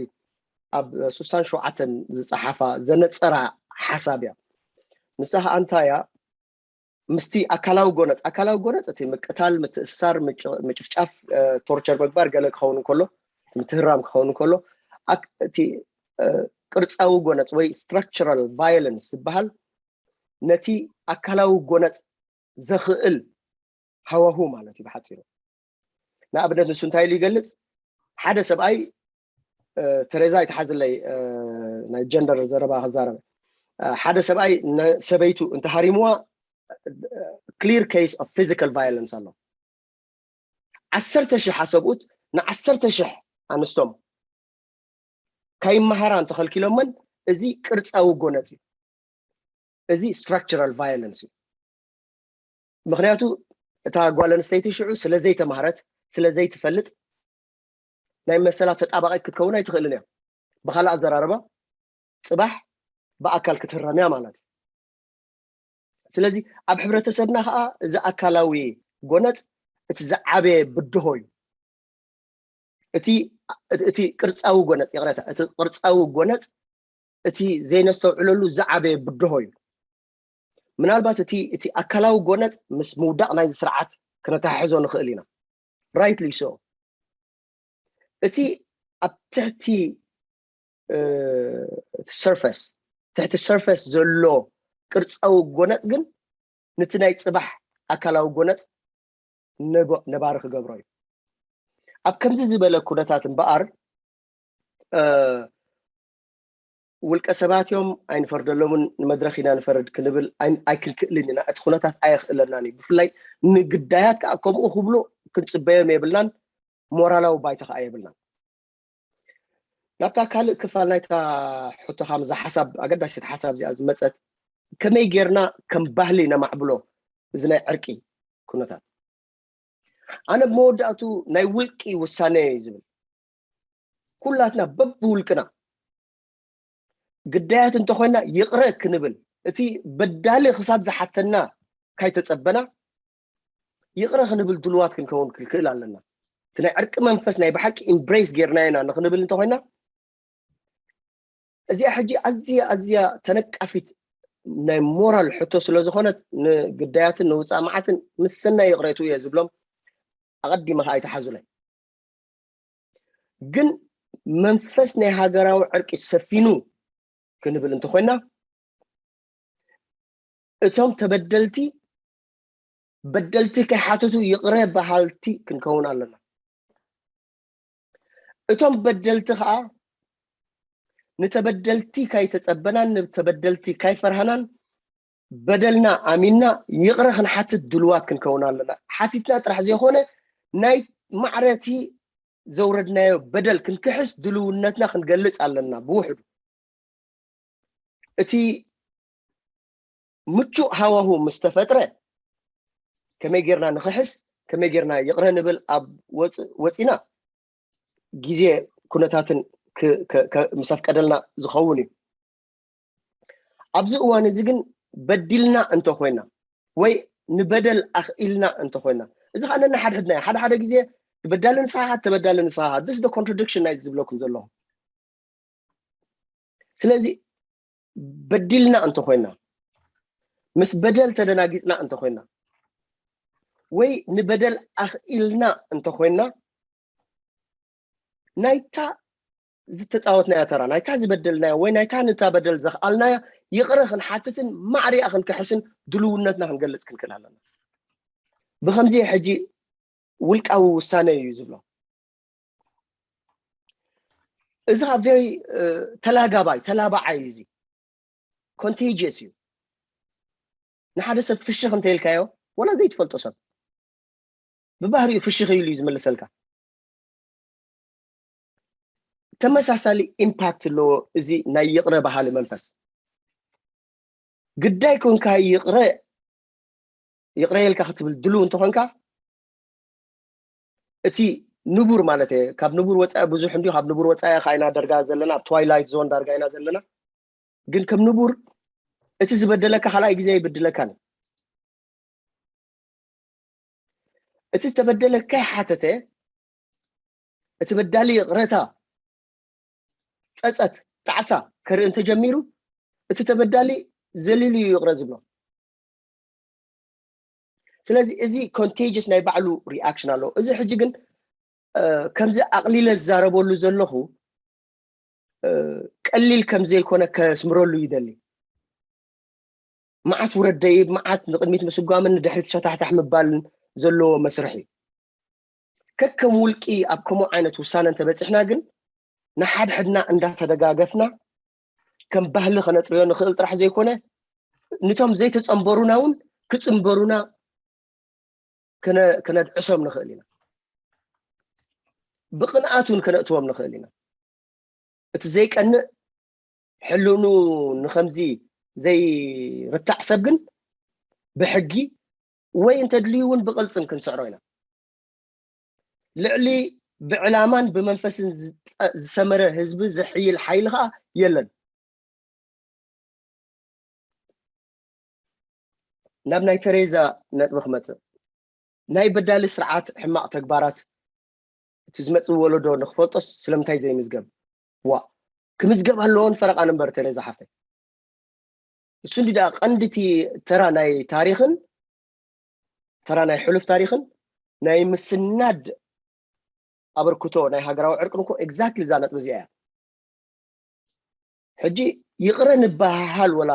ኣብ ሱሳን ሸውዓተን ዝፀሓፋ ዘነፀራ ሓሳብ እያ። ንሳ ከዓ እንታይ እያ? ምስቲ ኣካላዊ ጎነፅ፣ ኣካላዊ ጎነፅ እቲ ምቅታል፣ ምትእሳር፣ ምጭፍጫፍ፣ ቶርቸር ምግባር ገለ ክኸውን እንከሎ፣ ምትህራም ክኸውን እንከሎ፣ እቲ ቅርፃዊ ጎነፅ ወይ ስትራክቸራል ቫዮለንስ ዝበሃል ነቲ ኣካላዊ ጎነፅ ዘኽእል ሃዋሁ ማለት እዩ ብሓፂሩ። ንኣብነት ንሱ እንታይ ኢሉ ይገልፅ? ሓደ ሰብኣይ፣ ተሬዛ ይትሓዝለይ፣ ናይ ጀንደር ዘረባ ክዛረበ፣ ሓደ ሰብኣይ ሰበይቱ እንተሃሪምዋ፣ ክሊር ኬስ ኦፍ ፊዚካል ቫዮለንስ ኣሎ። ዓሰርተ ሽሕ ኣሰብኡት ንዓሰርተ ሽሕ ኣንስቶም ካይመሃራ እንተኸልኪሎመን፣ እዚ ቅርፃዊ ጎነፅ እዩ። እዚ ስትራክቸራል ቫዮለንስ እዩ። ምክንያቱ እታ ጓል ኣንስተይቲ ሽዑ ስለ ዘይተማህረት፣ ስለ ዘይትፈልጥ፣ ናይ መሰላት ተጣባቂት ክትከውን ኣይትኽእልን እያ። ብካልእ ኣዘራርባ፣ ፅባሕ ብኣካል ክትህረም እያ ማለት እዩ። ስለዚ ኣብ ሕብረተሰብና ከዓ እዚ ኣካላዊ ጎነፅ እቲ ዝዓበየ ብድሆ እዩ። እቲ ቅርፃዊ ጎነፅ፣ ይቕረታ፣ እቲ ቅርፃዊ ጎነፅ እቲ ዘይነስተውዕለሉ ዝዓበየ ብድሆ እዩ። ምናልባት እቲ እቲ ኣካላዊ ጎነፅ ምስ ምውዳቕ ናይዚ ስርዓት ክነተሓሕዞ ንኽእል ኢና። ራይትሊ ሶ። እቲ ኣብ ትሕቲ ሰርፈስ፣ ትሕቲ ሰርፈስ ዘሎ ቅርፃዊ ጎነፅ ግን ነቲ ናይ ፅባሕ ኣካላዊ ጎነፅ ነባሪ ክገብሮ እዩ። ኣብ ከምዚ ዝበለ ኩነታት እምበኣር ውልቀ ሰባት እዮም ኣይንፈርደሎምን፣ ንመድረኽ ኢና ንፈርድ ክንብል ኣይክንክእልን ኢና። እቲ ኩነታት ኣየኽእለናን እዩ። ብፍላይ ንግዳያት ከዓ ከምኡ ክብሉ ክንፅበዮም የብልናን፣ ሞራላዊ ባይታ ከዓ የብልናን። ናብታ ካልእ ክፋል ናይታ ሕቶኻ፣ ምዛ ሓሳብ፣ ኣገዳሲት ሓሳብ እዚኣ ዝመፀት፣ ከመይ ጌርና ከም ባህሊ ነማዕብሎ እዚ ናይ ዕርቂ ኩነታት? ኣነ ብመወዳእቱ ናይ ውልቂ ውሳነ እዩ ዝብል። ኩላትና በብውልቅና ግዳያት እንተኾይና ይቕረ ክንብል፣ እቲ በዳሊ ክሳብ ዝሓተና ካይተፀበና ይቕረ ክንብል ድልዋት ክንከውን ክንክእል ኣለና። እቲ ናይ ዕርቂ መንፈስ ናይ ብሓቂ ኢምብሬስ ጌርና ኢና ንክንብል እንተኾይና፣ እዚኣ ሕጂ ኣዝያ ኣዝያ ተነቃፊት ናይ ሞራል ሕቶ ስለ ዝኾነት፣ ንግዳያትን ንውፃእ መዓትን ምስ ሰናይ ይቕሬቱ እየ ዝብሎም ኣቐዲመ ከዓ ኣይተሓዙለይ። ግን መንፈስ ናይ ሃገራዊ ዕርቂ ሰፊኑ ክንብል እንተኾይና፣ እቶም ተበደልቲ በደልቲ ከይሓተቱ ይቕረ በሃልቲ ክንከውን ኣለና። እቶም በደልቲ ከዓ ንተበደልቲ ካይተፀበናን ንተበደልቲ ካይፈርሃናን በደልና ኣሚንና ይቕረ ክንሓትት ድልዋት ክንከውን ኣለና። ሓቲትና ጥራሕ ዘይኮነ ናይ ማዕረቲ ዘውረድናዮ በደል ክንክሕስ ድልውነትና ክንገልፅ ኣለና። ብውሕዱ እቲ ምቹእ ሃዋሁ ምስ ተፈጥረ ከመይ ጌርና ንኽሕስ፣ ከመይ ጌርና ይቕረ ንብል ኣብ ወፅ- ወፂና ግዜ ኩነታትን ክ- ከ- ከ- ምስ ኣፍቀደልና ዝኸውን እዩ። ኣብዚ እዋን እዚ ግን በዲልና እንተኮይና ወይ ንበደል ኣኽኢልና እንተኮይና፣ እዚ ከዓ ነንሓድሕድና እዩ። ሓደ ሓደ ግዜ በዳሊ ንስኻ፣ ተበዳሊ ንስኻ። This the contradiction ናይ ዝብለኩም ዘለኹ። ስለዚ በዲልና እንተኮይና፣ ምስ በደል ተደናጊፅና እንተኮይና፣ ወይ ንበደል ኣኽኢልና እንተኮይና፣ ናይታ ዝተፃወትናያ ተራ፣ ናይታ ዝበደልናያ ወይ ናይታ ንታ በደል ዘኽኣልናያ ይቕረ ክንሓትትን ማዕሪኣ ክንክሕስን ድልውነትና ክንገልፅ ክንክእል ኣለና። ብከምዚ ሕጂ ውልቃዊ ውሳነ እዩ ዝብሎ። እዚ ከዓ very ተላጋባይ፣ ተላባዓይ እዩ። እዚ contagious እዩ። ንሓደ ሰብ ፍሽኽ እንተኢልካዮ፣ ወላ ዘይትፈልጦ ሰብ ብባህሪኡ ፍሽኽ ኢሉ እዩ ዝምልሰልካ። ተመሳሳሊ ኢምፓክት ኣለዎ እዚ ናይ ይቕረ በሃሊ መንፈስ። ግዳይ ኮንካ ይቕረ ይቕረ ኢልካ ክትብል ድልው እንተኾንካ፣ እቲ ንቡር ማለት እየ፣ ካብ ንቡር ወፃኢ ብዙሕ እንዲዩ። ካብ ንቡር ወፃኢ ከዓ ኢና ደርጋ ዘለና፣ ኣብ ትዋይላይት ዞን ዳርጋ ኢና ዘለና። ግን ከም ንቡር እቲ ዝበደለካ ካልኣይ ግዜ ኣይብድለካን እዩ። እቲ ዝተበደለ ከይሓተተ እቲ በዳሊ ይቕረታ፣ ፀፀት፣ ጣዕሳ ከርኢ እንተጀሚሩ፣ እቲ ተበዳሊ ዘሊሉ እዩ ይቕረ ዝብሎ። ስለዚ እዚ ኮንቴጅስ ናይ ባዕሉ ሪኣክሽን ኣለዎ። እዚ ሕጂ ግን ከምዚ ኣቕሊለ ዝዛረበሉ ዘለኹ ቀሊል ከም ዘይኮነ ከስምረሉ ይደሊ። መዓት ውረድ ደይብ፣ መዓት ንቕድሚት ምስጓምን ንድሕሪት ሸታሕታሕ ምባልን ዘለዎ መስርሕ እዩ። ከከም ውልቂ ኣብ ከምኡ ዓይነት ውሳነ እንተበፂሕና ግን ንሓድሕድና እንዳተደጋገፍና ከም ባህሊ ከነጥርዮ ንኽእል ጥራሕ ዘይኮነ፣ ንቶም ዘይተፀንበሩና እውን ክፅንበሩና ከነድዕሶም ንኽእል ኢና። ብቕንኣት እውን ከነእትዎም ንኽእል ኢና። እቲ ዘይቀንእ ሕልኑ ንኸምዚ ዘይርታዕ ሰብ ግን ብሕጊ ወይ እንተድልዩ እውን ብቕልፅም ክንስዕሮ ኢና። ልዕሊ ብዕላማን ብመንፈስን ዝሰመረ ህዝቢ ዝሕይል ሓይሊ ከዓ የለን። ናብ ናይ ተሬዛ ነጥቢ ክመፅእ፣ ናይ በዳሊ ስርዓት ሕማቕ ተግባራት እቲ ዝመፅእ ወለዶ ንክፈልጦስ ስለምንታይ ዘይምዝገብ? ዋ ክምዝገብ ኣለዎን ፈረቓን እምበር ተሬዛ ሓፍተይ። እሱ እንዲ ደኣ ቀንዲ እቲ ተራ ናይ ታሪኽን ተራ ናይ ሕሉፍ ታሪኽን ናይ ምስናድ ኣበርክቶ ናይ ሃገራዊ ዕርቅን እኮ ኤግዛክትሊ እዛ ነጥቢ እዚኣ እያ። ሕጂ ይቕረ ንበሃሃል ወላ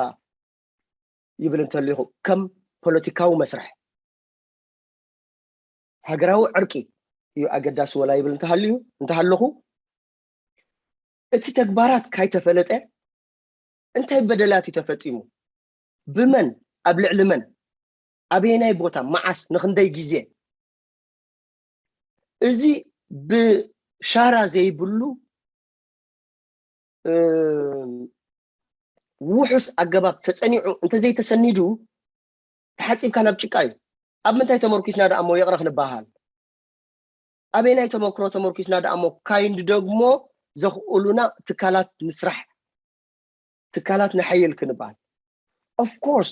ይብል እንተሊኹ ከም ፖለቲካዊ መስርሕ ሃገራዊ ዕርቂ እዩ ኣገዳሲ ወላ ይብል እንተሃልዩ እንተሃለኹ እቲ ተግባራት ካይተፈለጠ እንታይ በደላት እዩ ተፈፂሙ? ብመን? ኣብ ልዕሊ መን? ኣበየናይ ቦታ? መዓስ? ንክንደይ ግዜ? እዚ ብሻራ ዘይብሉ ውሑስ ኣገባብ ተፀኒዑ እንተዘይተሰኒዱ ተሓፂብካ ናብ ጭቃ እዩ። ኣብ ምንታይ ተመርኪስና ደኣ እሞ ይቕረ ክንበሃል? ኣበየናይ ተመክሮ ተመርኪስና ደኣ እሞ ካይንድ ደግሞ ዘኽእሉና ትካላት ምስራሕ፣ ትካላት ነሐይል ክንበሃል? ኦፍኮርስ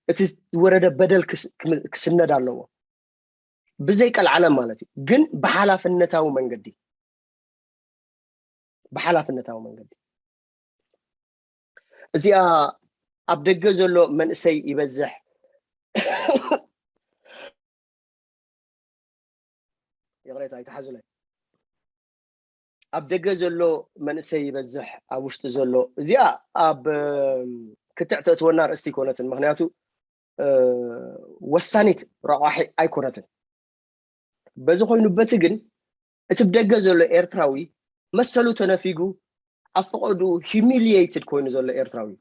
እቲ ዝወረደ በደል ክስነድ ኣለዎ፣ ብዘይ ቀልዓለም ማለት እዩ። ግን ብሓላፍነታዊ መንገዲ ብሓላፍነታዊ መንገዲ። እዚኣ ኣብ ደገ ዘሎ መንእሰይ ይበዝሕ። ይቕሬታ ኣይትሓዙለይ። ኣብ ደገ ዘሎ መንእሰይ ይበዝሕ ኣብ ውሽጢ ዘሎ። እዚኣ ኣብ ክትዕ ተእትወና ርእስቲ ኣይኮነትን፣ ምክንያቱ ወሳኒት ረቋሒ ኣይኮነትን። በዚ ኮይኑ በቲ ግን እቲ ብደገ ዘሎ ኤርትራዊ መሰሉ ተነፊጉ ኣብ ፈቐድኡ ሂሚሊየትድ ኮይኑ ዘሎ ኤርትራዊ እዩ።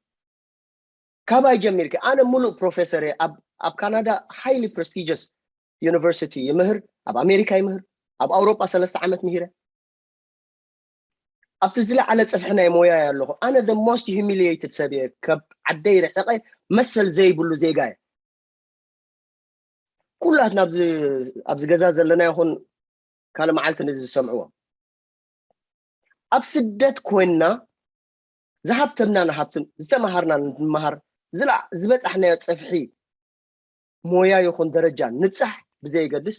ካባይ ጀሚርኪ ኣነ ሙሉእ ፕሮፌሰር እየ ኣብ ካናዳ ሃይሊ ፕረስቲጀስ ዩኒቨርሲቲ ይምህር፣ ኣብ ኣሜሪካ ይምህር፣ ኣብ ኣውሮጳ ሰለስተ ዓመት ምሂረ። ኣብቲ ዝለዓለ ጽፍሒ ናይ ሞያ እየ ኣለኹ። ኣነ the most humiliated ሰብ እየ። ካብ ዓደይ ርሕቐ መሰል ዘይብሉ ዜጋ እየ። ኩላትና ኣብዚ ኣብዚ ገዛ ዘለና ይኹን ካልእ መዓልቲ ነዚ ዝሰምዕዎ፣ ኣብ ስደት ኮይንና ዝሃብተምና ንሃብትም፣ ዝተምሃርና ንመሃር፣ ዝላ ዝበጻሕናዮ ጽፍሒ ሞያ ይኹን ደረጃ ንብጻሕ ብዘየገድስ፣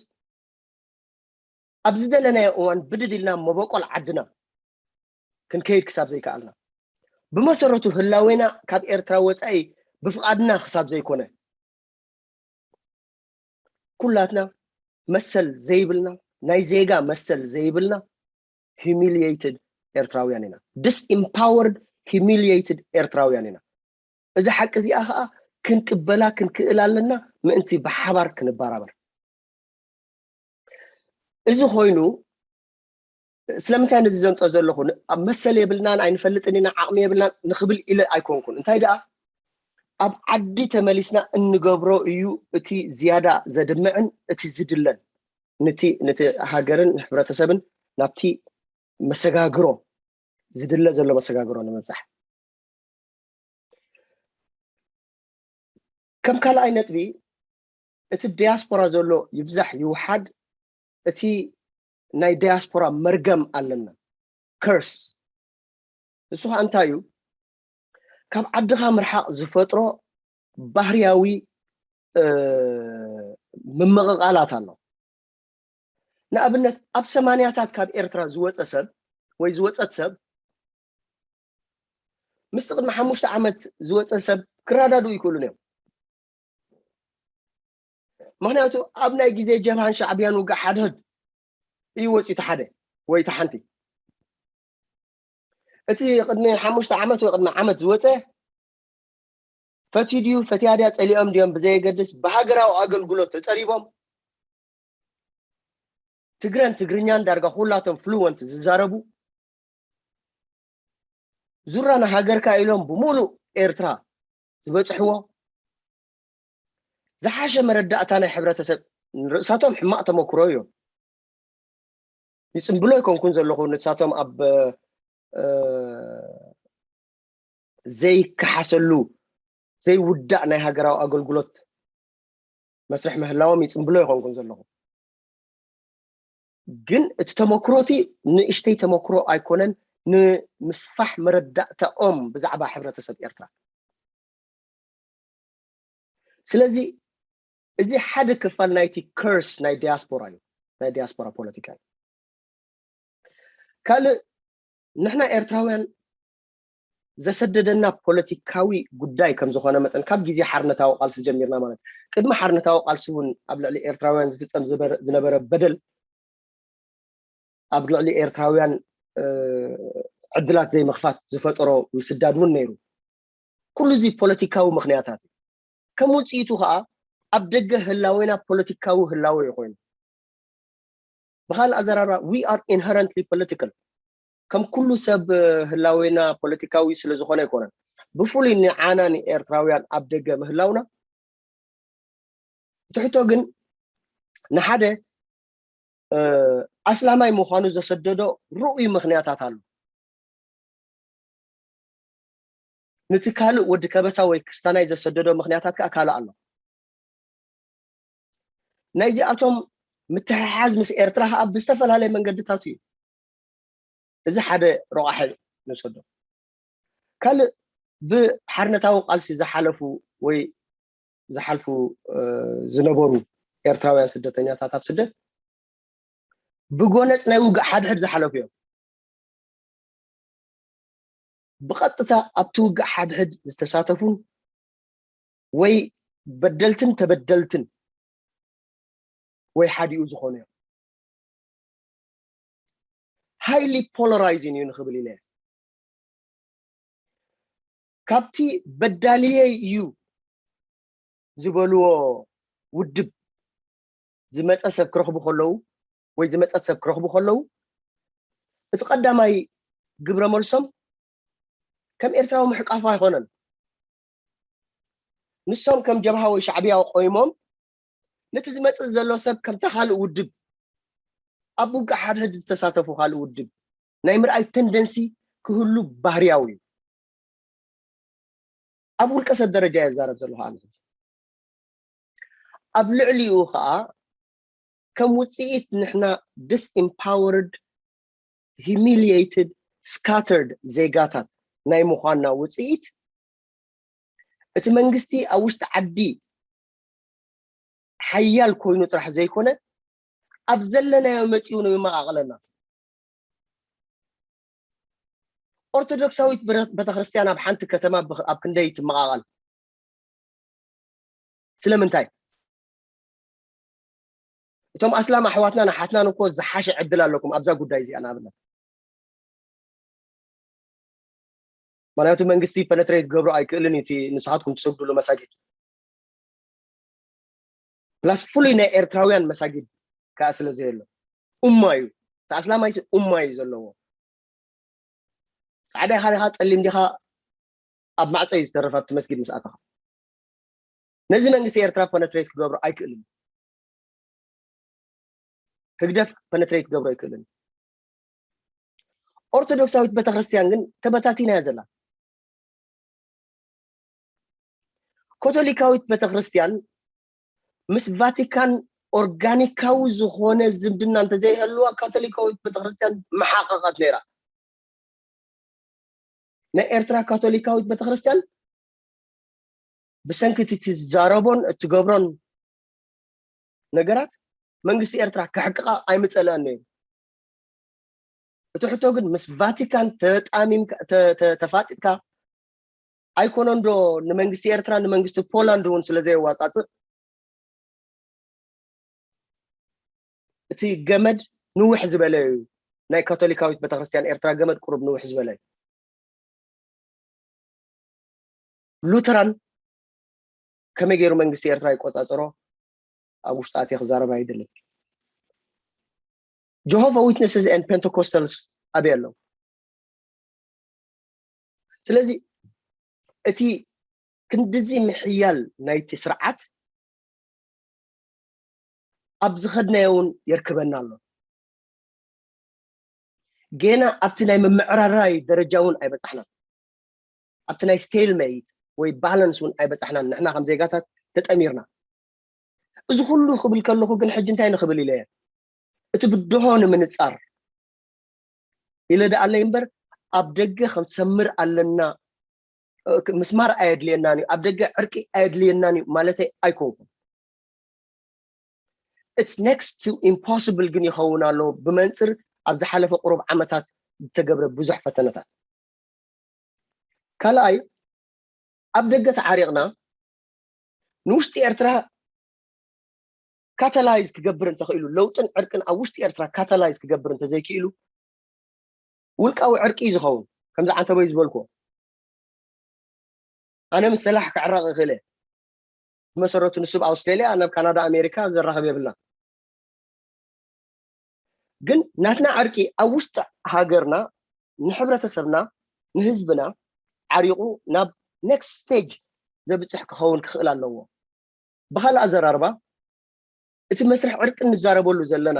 ኣብ ዝደለናዮ እዋን ብድድ ኢልና መበቆል ዓድና ክንከይድ ክሳብ ዘይከኣልና፣ ብመሰረቱ ህላዌና ካብ ኤርትራ ወጻኢ ብፍቓድና ክሳብ ዘይኮነ፣ ኩላትና መሰል ዘይብልና፣ ናይ ዜጋ መሰል ዘይብልና humiliated ኤርትራውያን ኢና። Disempowered, humiliated ኤርትራውያን ኢና። እዚ ሓቂ እዚኣ ኸኣ ክንቅበላ ክንክእል ኣለና፣ ምእንቲ ብሓባር ክንበራበር። እዚ ኮይኑ ስለምንታይ ነዚ ዘምጾ ዘለኹ፣ ኣብ መሰል የብልናን ኣይንፈልጥን ኢና፣ ዓቕሚ የብልናን ንኽብል ኢለ ኣይኮንኩን። እንታይ ደኣ፣ ኣብ ዓዲ ተመሊስና እንገብሮ እዩ እቲ ዝያዳ ዘድምዕን እቲ ዝድለን፣ ነቲ ነቲ ሃገርን ሕብረተሰብን ናብቲ መሰጋግሮ፣ ዝድለ ዘሎ መሰጋግሮ ንምብጻሕ። ከም ካልኣይ ነጥቢ፣ እቲ ዲያስፖራ ዘሎ ይብዛሕ ይውሓድ፣ እቲ ናይ ዲያስፖራ መርገም ኣለና፣ curse። ንሱ ኸዓ እንታይ እዩ? ካብ ዓድኻ ምርሓቕ ዝፈጥሮ ባህርያዊ፣ እ፣ ምምቕቓላት ኣሎ። ንኣብነት፣ ኣብ ሰማንያታት ካብ ኤርትራ ዝወጸ ሰብ ወይ ዝወጸት ሰብ፣ ምስቲ ቅድሚ ሓሙሽተ ዓመት ዝወጸ ሰብ ክረዳድኡ ይክእሉን እዮም። ምኽንያቱ፣ ኣብ ናይ ግዜ ጀብሃን ሻዕብያን ውግእ ሓድሕድ እዩ ወጺኡ፣ እቲ ሓደ ወይ እቲ ሓንቲ። እቲ ቅድሚ ሓሙሽተ ዓመት ወይ ቅድሚ ዓመት ዝወጸ፣ ፈትዩ ድዩ ፈትያ ድያ ጸሊኦም ድዮም ብዘየገድስ፣ ብሃገራዊ ኣገልግሎት ተጸሪቦም፣ ትግረን ትግርኛን ዳርጋ ኩላቶም fluent ዝዛረቡ፣ ዙራ ንሃገርካ ኢሎም ብምሉእ ኤርትራ ዝበጽሕዎ፣ ዝሓሸ መረዳእታ ናይ ሕብረተሰብ፣ ንርእሳቶም ሕማቕ ተመክሮ እዮም። ይጽምብሎ ኣይኮንኩን ዘለኹ፣ ንሳቶም ኣብ፣ እ፣ ዘይከሓሰሉ፣ ዘይውዳእ ናይ ሃገራዊ ኣገልግሎት መስርሕ ምህላዎም ይጽምብሎ ኣይኮንኩን ዘለኹ። ግን እቲ ተመክሮ እቲ ንእሽተይ ተመክሮ ኣይኮነን፣ ንምስፋሕ መረዳእታኦም ብዛዕባ ሕብረተሰብ ኤርትራ። ስለዚ እዚ ሓደ ክፋል ናይቲ curse ናይ ዲያስፖራ እዩ፣ ናይ ዲያስፖራ ፖለቲካ እዩ። ካልእ፣ ንሕና ኤርትራውያን ዘሰደደና ፖለቲካዊ ጉዳይ ከም ዝኾነ መጠን፣ ካብ ግዜ ሓርነታዊ ቃልሲ ጀሚርና፣ ማለት ቅድሚ ሓርነታዊ ቃልሲ እውን ኣብ ልዕሊ ኤርትራውያን ዝፍጸም ዝበረ-፣ ዝነበረ በደል፣ ኣብ ልዕሊ ኤርትራውያን፣ እ፣ ዕድላት ዘይምኽፋት ዝፈጠሮ ምስዳድ እውን ነይሩ። ኩሉ እዚ ፖለቲካዊ ምኽንያታት እዩ። ከም ውጽኢቱ ኸኣ ኣብ ደገ ህላዌና ፖለቲካዊ ህላወ እዩ ኮይኑ። ብኻልእ ኣዘራርባ፣ we are inherently political። ከም ኩሉ ሰብ፣ እ፣ ህላዌና ፖለቲካዊ ስለ ዝኾነ ኣይኮነን። ብፍሉይ ንዓና ንኤርትራውያን ኣብ ደገ ምህላውና፣ እቲ ሕቶ ግን ንሓደ፣ እ፣ ኣስላማይ ምዃኑ ዘሰደዶ ርኡይ ምኽንያታት ኣሎ። ነቲ ካልእ ወዲ ከበሳ ወይ ክስታናይ ዘሰደዶ ምኽንያታት ከኣ ካልእ ኣሎ። ናይዚኣቶም ምትሕሓዝ ምስ ኤርትራ ከኣ ብዝተፈላለየ መንገድታት እዩ። እዚ ሓደ ረቋሒ ንውሰዶ። ካልእ ብሓርነታዊ ቃልሲ ዝሓለፉ ወይ ዝሓልፉ፣ እ፣ ዝነበሩ ኤርትራውያን ስደተኛታት ኣብ ስደት ብጎነጽ ናይ ውግእ ሓድሕድ ዝሓለፉ እዮም። ብቐጥታ ኣብቲ ውግእ ሓድሕድ ዝተሳተፉን ወይ በደልትን ተበደልትን ወይ ሓዲኡ ዝኾኑ እዮም። Highly polarizing እዩ ንኽብል ኢለ እየ። ካብቲ በዳልየይ እዩ ዝበልዎ ውድብ ዝመጸ ሰብ ክረኽቡ ከለዉ ወይ ዝመጸት ሰብ ክረኽቡ ከለዉ፣ እቲ ቀዳማይ ግብረ መልሶም ከም ኤርትራዊ ምሕቃፍ ኣይኮነን። ንሶም ከም ጀብሃ ወይ ሻዕብያ ቆይሞም፣ ነቲ ዝመጽእ ዘሎ ሰብ ከምታ ካልእ ውድብ፣ ኣብ ውግእ ሓድሕድ ዝተሳተፉ ካልእ ውድብ፣ ናይ ምርኣይ ተንደንሲ ክህሉ ባህርያዊ እዩ። ኣብ ውልቀ ሰብ ደረጃ እየ ዝዛረብ ዘለኹ ኣነ። ኣብ ልዕሊኡ ከዓ ከም ውፅኢት ንሕና disempowered, humiliated, scattered ዜጋታት ናይ ምዃንና ውፅኢት እቲ መንግስቲ ኣብ ውሽጢ ዓዲ ሓያል ኮይኑ ጥራሕ ዘይኮነ ኣብ ዘለናዮ መፂኡ ንምመቓቕለና። ኦርቶዶክሳዊት ብረ- ቤተክርስትያን ኣብ ሓንቲ ከተማ ብክ- ኣብ ክንደይ ትመቓቐል? ስለምንታይ? እቶም ኣስላም ኣሕዋትናን ኣሓትናን እኮ ዝሓሸ ዕድል ኣለኩም ኣብዛ ጉዳይ እዚኣ። ንኣብነት፣ ምክንያቱ መንግስቲ ፐነትሬት ክገብሮ ኣይክእልን እዩ እቲ ንስኻትኩም ትሰግድሉ መሳጊድ። ፕላስ ፍሉይ ናይ ኤርትራውያን መሳጊድ ከዓ ስለ ዘየሎ፣ ኡማ እዩ። እቲ ኣስላማይሲ ኡማ እዩ ዘለዎ። ፃዕዳ ኢኻ ዲኻ ጸሊም ዲኻ፣ ኣብ ማዕጾ እዩ ዝተረፍ ኣብቲ መስጊድ ምስ ኣተኻ። ነዚ መንግስቲ ኤርትራ ፐነትሬት ክገብሮ ኣይክእልን። ህግደፍ ፐነትሬት ክገብሮ ኣይክእልን። ኦርቶዶክሳዊት ቤተክርስትያን ግን ተበታቲና እያ ዘላ። ካቶሊካዊት ቤተክርስትያን ምስ ቫቲካን ኦርጋኒካዊ ዝኾነ ዝምድና እንተዘይህልዋ፣ ካቶሊካዊት ቤተክርስትያን መሓቐቐት ነይራ። ናይ ኤርትራ ካቶሊካዊት ቤተክርስትያን ብሰንኪ እቲ ትዛረቦን እትገብሮን ነገራት መንግስቲ ኤርትራ ከሕቅቓ ኣይምጸልአን ነይሩ። እቲ ሕቶ ግን ምስ ቫቲካን ተጣሚምካ፣ ተ- ተ- ተፋጢጥካ ኣይኮነን ዶ ንመንግስቲ ኤርትራ ንመንግስቲ ፖላንድ እውን ስለ ዘየዋጻጽእ እቲ ገመድ ንውሕ ዝበለ እዩ። ናይ ካቶሊካዊት ቤተክርስትያን ኤርትራ ገመድ ቁሩብ ንውሕ ዝበለ እዩ። ሉተራን ከመይ ገይሩ መንግስቲ ኤርትራ ይቆጻጸሮ ኣብ ውሽጢ ኣትየ ክዛረብ ኣይደልን። ጆሆቫ ዊትነስስ ኤንድ ፔንቴኮስታልስ ኣበይ ኣለዉ? ስለዚ እቲ ክንድዚ ምሕያል ናይቲ ስርዓት ኣብ ዝኸድናዮ እውን የርክበና ኣሎ። ገና ኣብቲ ናይ ምምዕራራይ ደረጃ እውን ኣይበጻሕናን። ኣብቲ ናይ ስቴልሜት ወይ ባላንስ እውን ኣይበጻሕናን። ንሕና ከም ዜጋታት ተጠሚርና። እዚ ኩሉ ክብል ከለኹ ግን ሕጂ እንታይ ንኽብል ኢለ እየ? እቲ ብድሆ ንምንጻር ኢለ ደኣ ኣለይ እምበር ኣብ ደገ ክንሰምር ኣለና፣ እ፣ ክ- ምስማር ኣየድልየናን እዩ፣ ኣብ ደገ ዕርቂ ኣየድልየናን እዩ ማለተይ ኣይኮንኩን። It's next to impossible ግን ይኸውን ኣሎ ብመንጽር ኣብ ዝሓለፈ ቁሩብ ዓመታት ዝተገብረ ብዙሕ ፈተነታት። ካልኣይ ኣብ ደገ ተዓሪቕና ንውሽጢ ኤርትራ ካታላይዝ ክገብር እንተኽኢሉ፣ ለውጥን ዕርቅን ኣብ ውሽጢ ኤርትራ ካታላይዝ ክገብር እንተዘይክኢሉ ውልቃዊ ዕርቂ እዩ ዝኸውን። ከምዚ ዓንተቦይ ዝበልኩዎ ኣነ ምስ ሰላሕ ክዕረቕ ይኽእል እየ። ብመሰረቱ ንሱ ኣብ ኣውስትሬልያ፣ ኣነ ኣብ ካናዳ ኣሜሪካ ዘራኽብ የብልና። ግን ናትና ዕርቂ ኣብ ውሽጢ ሃገርና ንሕብረተሰብና ንህዝብና ዓሪቑ ናብ ኔክስት ስቴጅ ዘብፅሕ ክኸውን ክኽእል ኣለዎ። ብኻልእ ኣዘራርባ እቲ መስርሕ ዕርቂ እንዛረበሉ ዘለና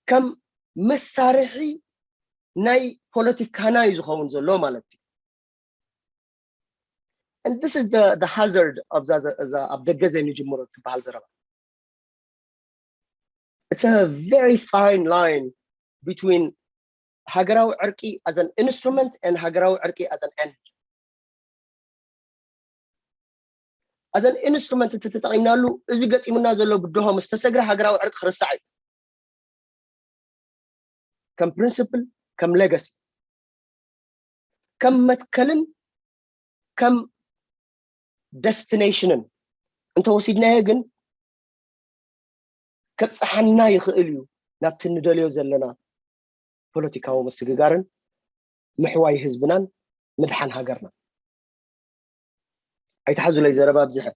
ከም መሳርሒ ናይ ፖለቲካና እዩ ዝኸውን ዘሎ ማለት እዩ። And this is the, the hazard of the, the, the, ኣብ ደገ ዘይንጅምሮ ትበሃል ዘረባ። It's a very fine line between ሃገራዊ ዕርቂ as an instrument and ሃገራዊ ዕርቂ as an end። As an instrument እንተተጠቒምናሉ እዚ ገጢሙና ዘሎ ብድሆ ምስ ተሰግረ ሃገራዊ ዕርቂ ክርሳዕ እዩ። ከም ፕሪንስፕል፣ ከም ሌጋሲ፣ ከም መትከልን ከም ደስቲኔሽንን እንተወሲድናዮ ግን ከብፅሓና ይኽእል እዩ ናብቲ ንደልዮ ዘለና ፖለቲካዊ ምስግጋርን ምሕዋይ ህዝብናን ምድሓን ሃገርና። ኣይትሓዙለይ ዘረባ ኣብዝሐ።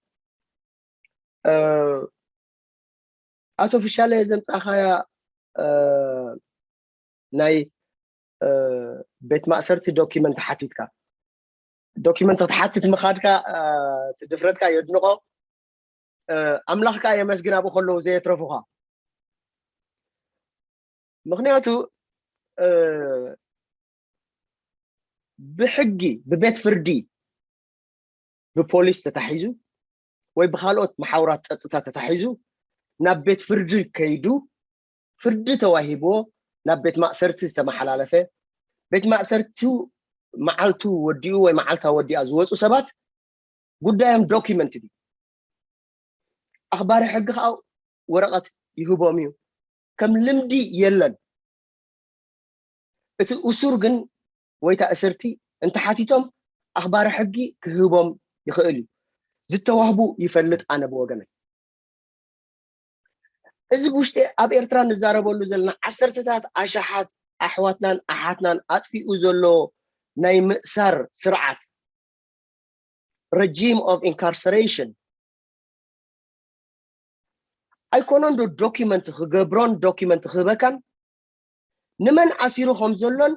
ኣቶ ፍሻለ ዘምፃእኻያ ናይ ቤት ማእሰርቲ ዶኪመንት ሓቲትካ፣ ዶኪመንት ክትሓትት ምኻድካ ድፍረትካ የድንቆ። ኣምላኽ ከዓ የመስግን ኣብኡ ከለዉ ዘየትረፉኻ። ምክንያቱ ብሕጊ ብቤት ፍርዲ ብፖሊስ ተታሒዙ ወይ ብካልኦት መሓውራት ጸጥታ ተታሒዙ ናብ ቤት ፍርዲ ከይዱ ፍርዲ ተዋሂብዎ ናብ ቤት ማእሰርቲ ዝተመሓላለፈ ቤት ማእሰርቱ መዓልቱ ወዲኡ ወይ መዓልታ ወዲኣ ዝወፁ ሰባት ጉዳዮም ዶኪመንት እዩ። ኣኽባሪ ሕጊ ከዓ ወረቐት ይህቦም እዩ። ከም ልምዲ የለን። እቲ እሱር ግን ወይታ እስርቲ እንተሓቲቶም ኣኽባሪ ሕጊ ክህቦም ይኽእል እዩ። ዝተዋህቡ ይፈልጥ ኣነ ብወገነይ። እዚ ብውሽጢ ኣብ ኤርትራ ንዛረበሉ ዘለና ዓሰርተታት ኣሽሓት ኣሕዋትናን ኣሓትናን ኣጥፊኡ ዘሎ ናይ ምእሳር ስርዓት regime of incarceration ኣይኮነን ዶ ዶኪመንት ክገብሮን ዶኪመንት ክህበካን ንመን ኣሲሩ ከም ዘሎን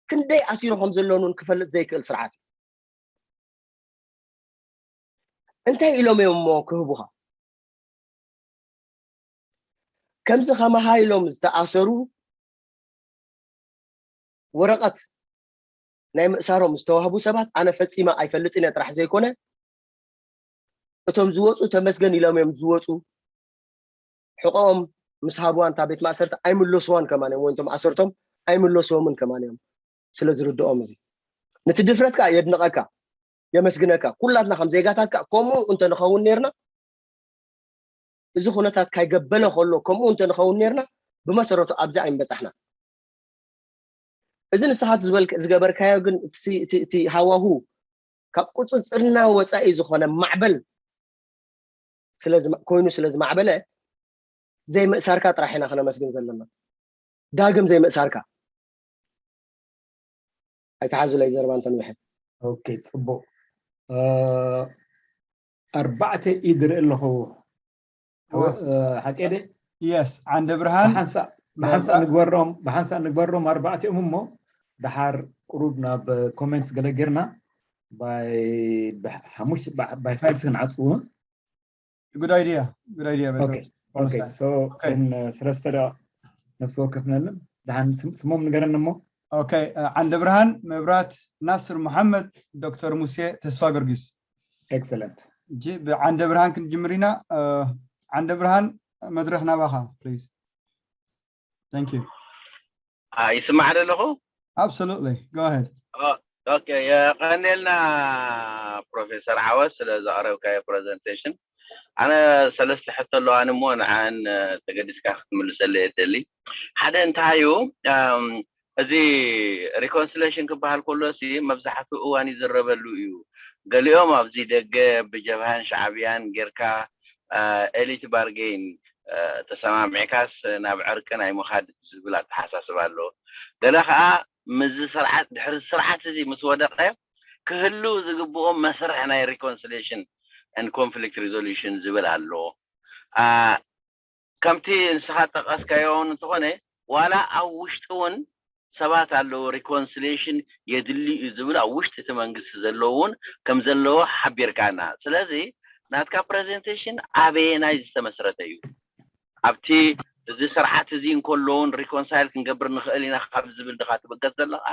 ክንደይ ኣሲሩ ከም ዘሎን እውን ክፈልጥ ዘይክእል ስርዓት እዩ። እንታይ ኢሎም እዮም እሞ ክህቡኻ? ከምዚ ከማኻ ኢሎም ዝተኣሰሩ ወረቐት ናይ ምእሳሮም ዝተዋህቡ ሰባት ኣነ ፈጺመ ኣይፈልጥን እየ ጥራሕ ዘይኮነ እቶም ዝወፁ ተመስገን ኢሎም እዮም ዝወፁ ሕቆኦም ምስ ሃብዋ እንታ ቤት ማእሰርቲ ኣይምለስዋን ከማን እዮም ወይ እቶም ኣሰርቶም ኣይምለስዎምን ከማን እዮም ስለ ዝርድኦም እዚ ነቲ ድፍረት ከዓ የድንቐካ የመስግነካ ኩላትና ከም ዜጋታት ከዓ ከምኡ እንተንኸውን ነርና እዚ ኩነታት ካይገበለ ከሎ ከምኡ እንተንኸውን ነርና ብመሰረቱ ኣብዚ ኣይምበፃሕና እዚ ንስኻት ዝበልክ- ዝገበርካዮ ግን እቲ- እቲ- እቲ ሃዋሁ ካብ ቁፅፅርና ወፃኢ ዝኾነ ማዕበል ስለ ዝማ- ኮይኑ ስለ ዝማዕበለ ዘይምእሳርካ ጥራሕ ኢና ክነመስግን ዘለና ዳግም ዘይምእሳርካ ኣይተሓዙለይ ዘረባ እንተንውሐ ኦኬ ፅቡቅ እ፣ ኣርባዕተ ኢድ ርኢ ኣለኹ እ፣ ሓቂ ደ የስ ዓንደ ብርሃን ብሓንሳእ ብሓንሳእ ንግበሮም ብሓንሳእ ንግበሮም ኣርባዕቲኦም እሞ ደሓር ቁሩብ ናብ ኮሜንትስ ገለ ጌርና ባይ ብሓሙሽ ባይ ፋይቭ ክንዓፅውን good idea good idea ኦኬ ኦኬ ሶ እን ሰለስተ ደቂቕ ነፍሲ ወከፍ ነልን ደሓን ስም- ስሞም ንገረኒ እሞ ኦኬ ዓንደ ብርሃን መብራት ናስር መሓመድ ዶክተር ሙሴ ተስፋ ጊዮርጊስ ኤክሰለንት እጂ ብዓንደ ብርሃን ክንጅምር ኢና እ፣ ዓንደ ብርሃን መድረክ ናባኻ please thank you ይስማዕ ዶ ኣለኹ absolutely go ahead ኦኬ የቀንየልና ፕሮፌሰር ዓወት ስለ ዘቕረብካዮ ፕሬዘንቴሽን ኣነ ሰለስተ ሕቶ ኣለዋኒ እሞ ንዓን ተገዲስካ ክትምልሰለ የደሊ ሓደ እንታይ እዩ እዚ reconciliation ክበሃል ከሎ ሲ መብዛሕትኡ እዋን ይዝረበሉ እዩ ገሊኦም ኣብዚ ደገ ብጀብሃን ሻዕብያን ጌርካ elite bargain ተሰማሚዕካስ ናብ ዕርቂ ናይ ምኻድ ዝብል ኣተሓሳስባ ኣሎ ገለ ከዓ ምስዚ ስርዓት ድሕሪ ስርዓት እዚ ምስ ወደቀ ክህልው ዝግብኦም መስርሕ ናይ reconciliation and conflict resolution ዝብል ኣሎ ከምቲ ንስኻ ጠቀስካዮ እውን እንተኾነ ዋላ ኣብ ውሽጢ እውን ሰባት ኣለዉ reconciliation የድሊ እዩ ዝብል ኣብ ውሽጢ እቲ መንግስቲ ዘለዉ እውን ከም ዘለዎ ሓቢርካና ስለዚ ናትካ presentation ኣበየናይ ዝተመስረተ እዩ ኣብቲ እዚ ስርዓት እዚ እንከሎ እውን reconcile ክንገብር ንኽእል ኢና ካብ ዝብል ድኻ ትብገስ ዘለኻ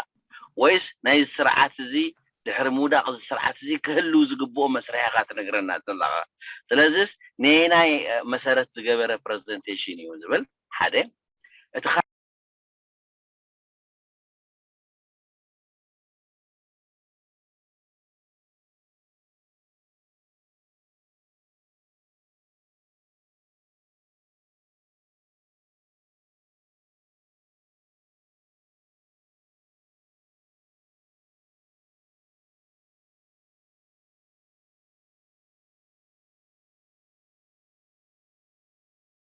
ወይስ ናይ ስርዓት እዚ ድሕሪ ምውዳቕ እዚ ስርዓት እዚ ክህልው ዝግብኦ መስርሕ ኢኻ ትነግረና ዘለኻ ስለዚስ ነየናይ መሰረት ዝገበረ presentation እዩ ዝብል ሓደ እቲ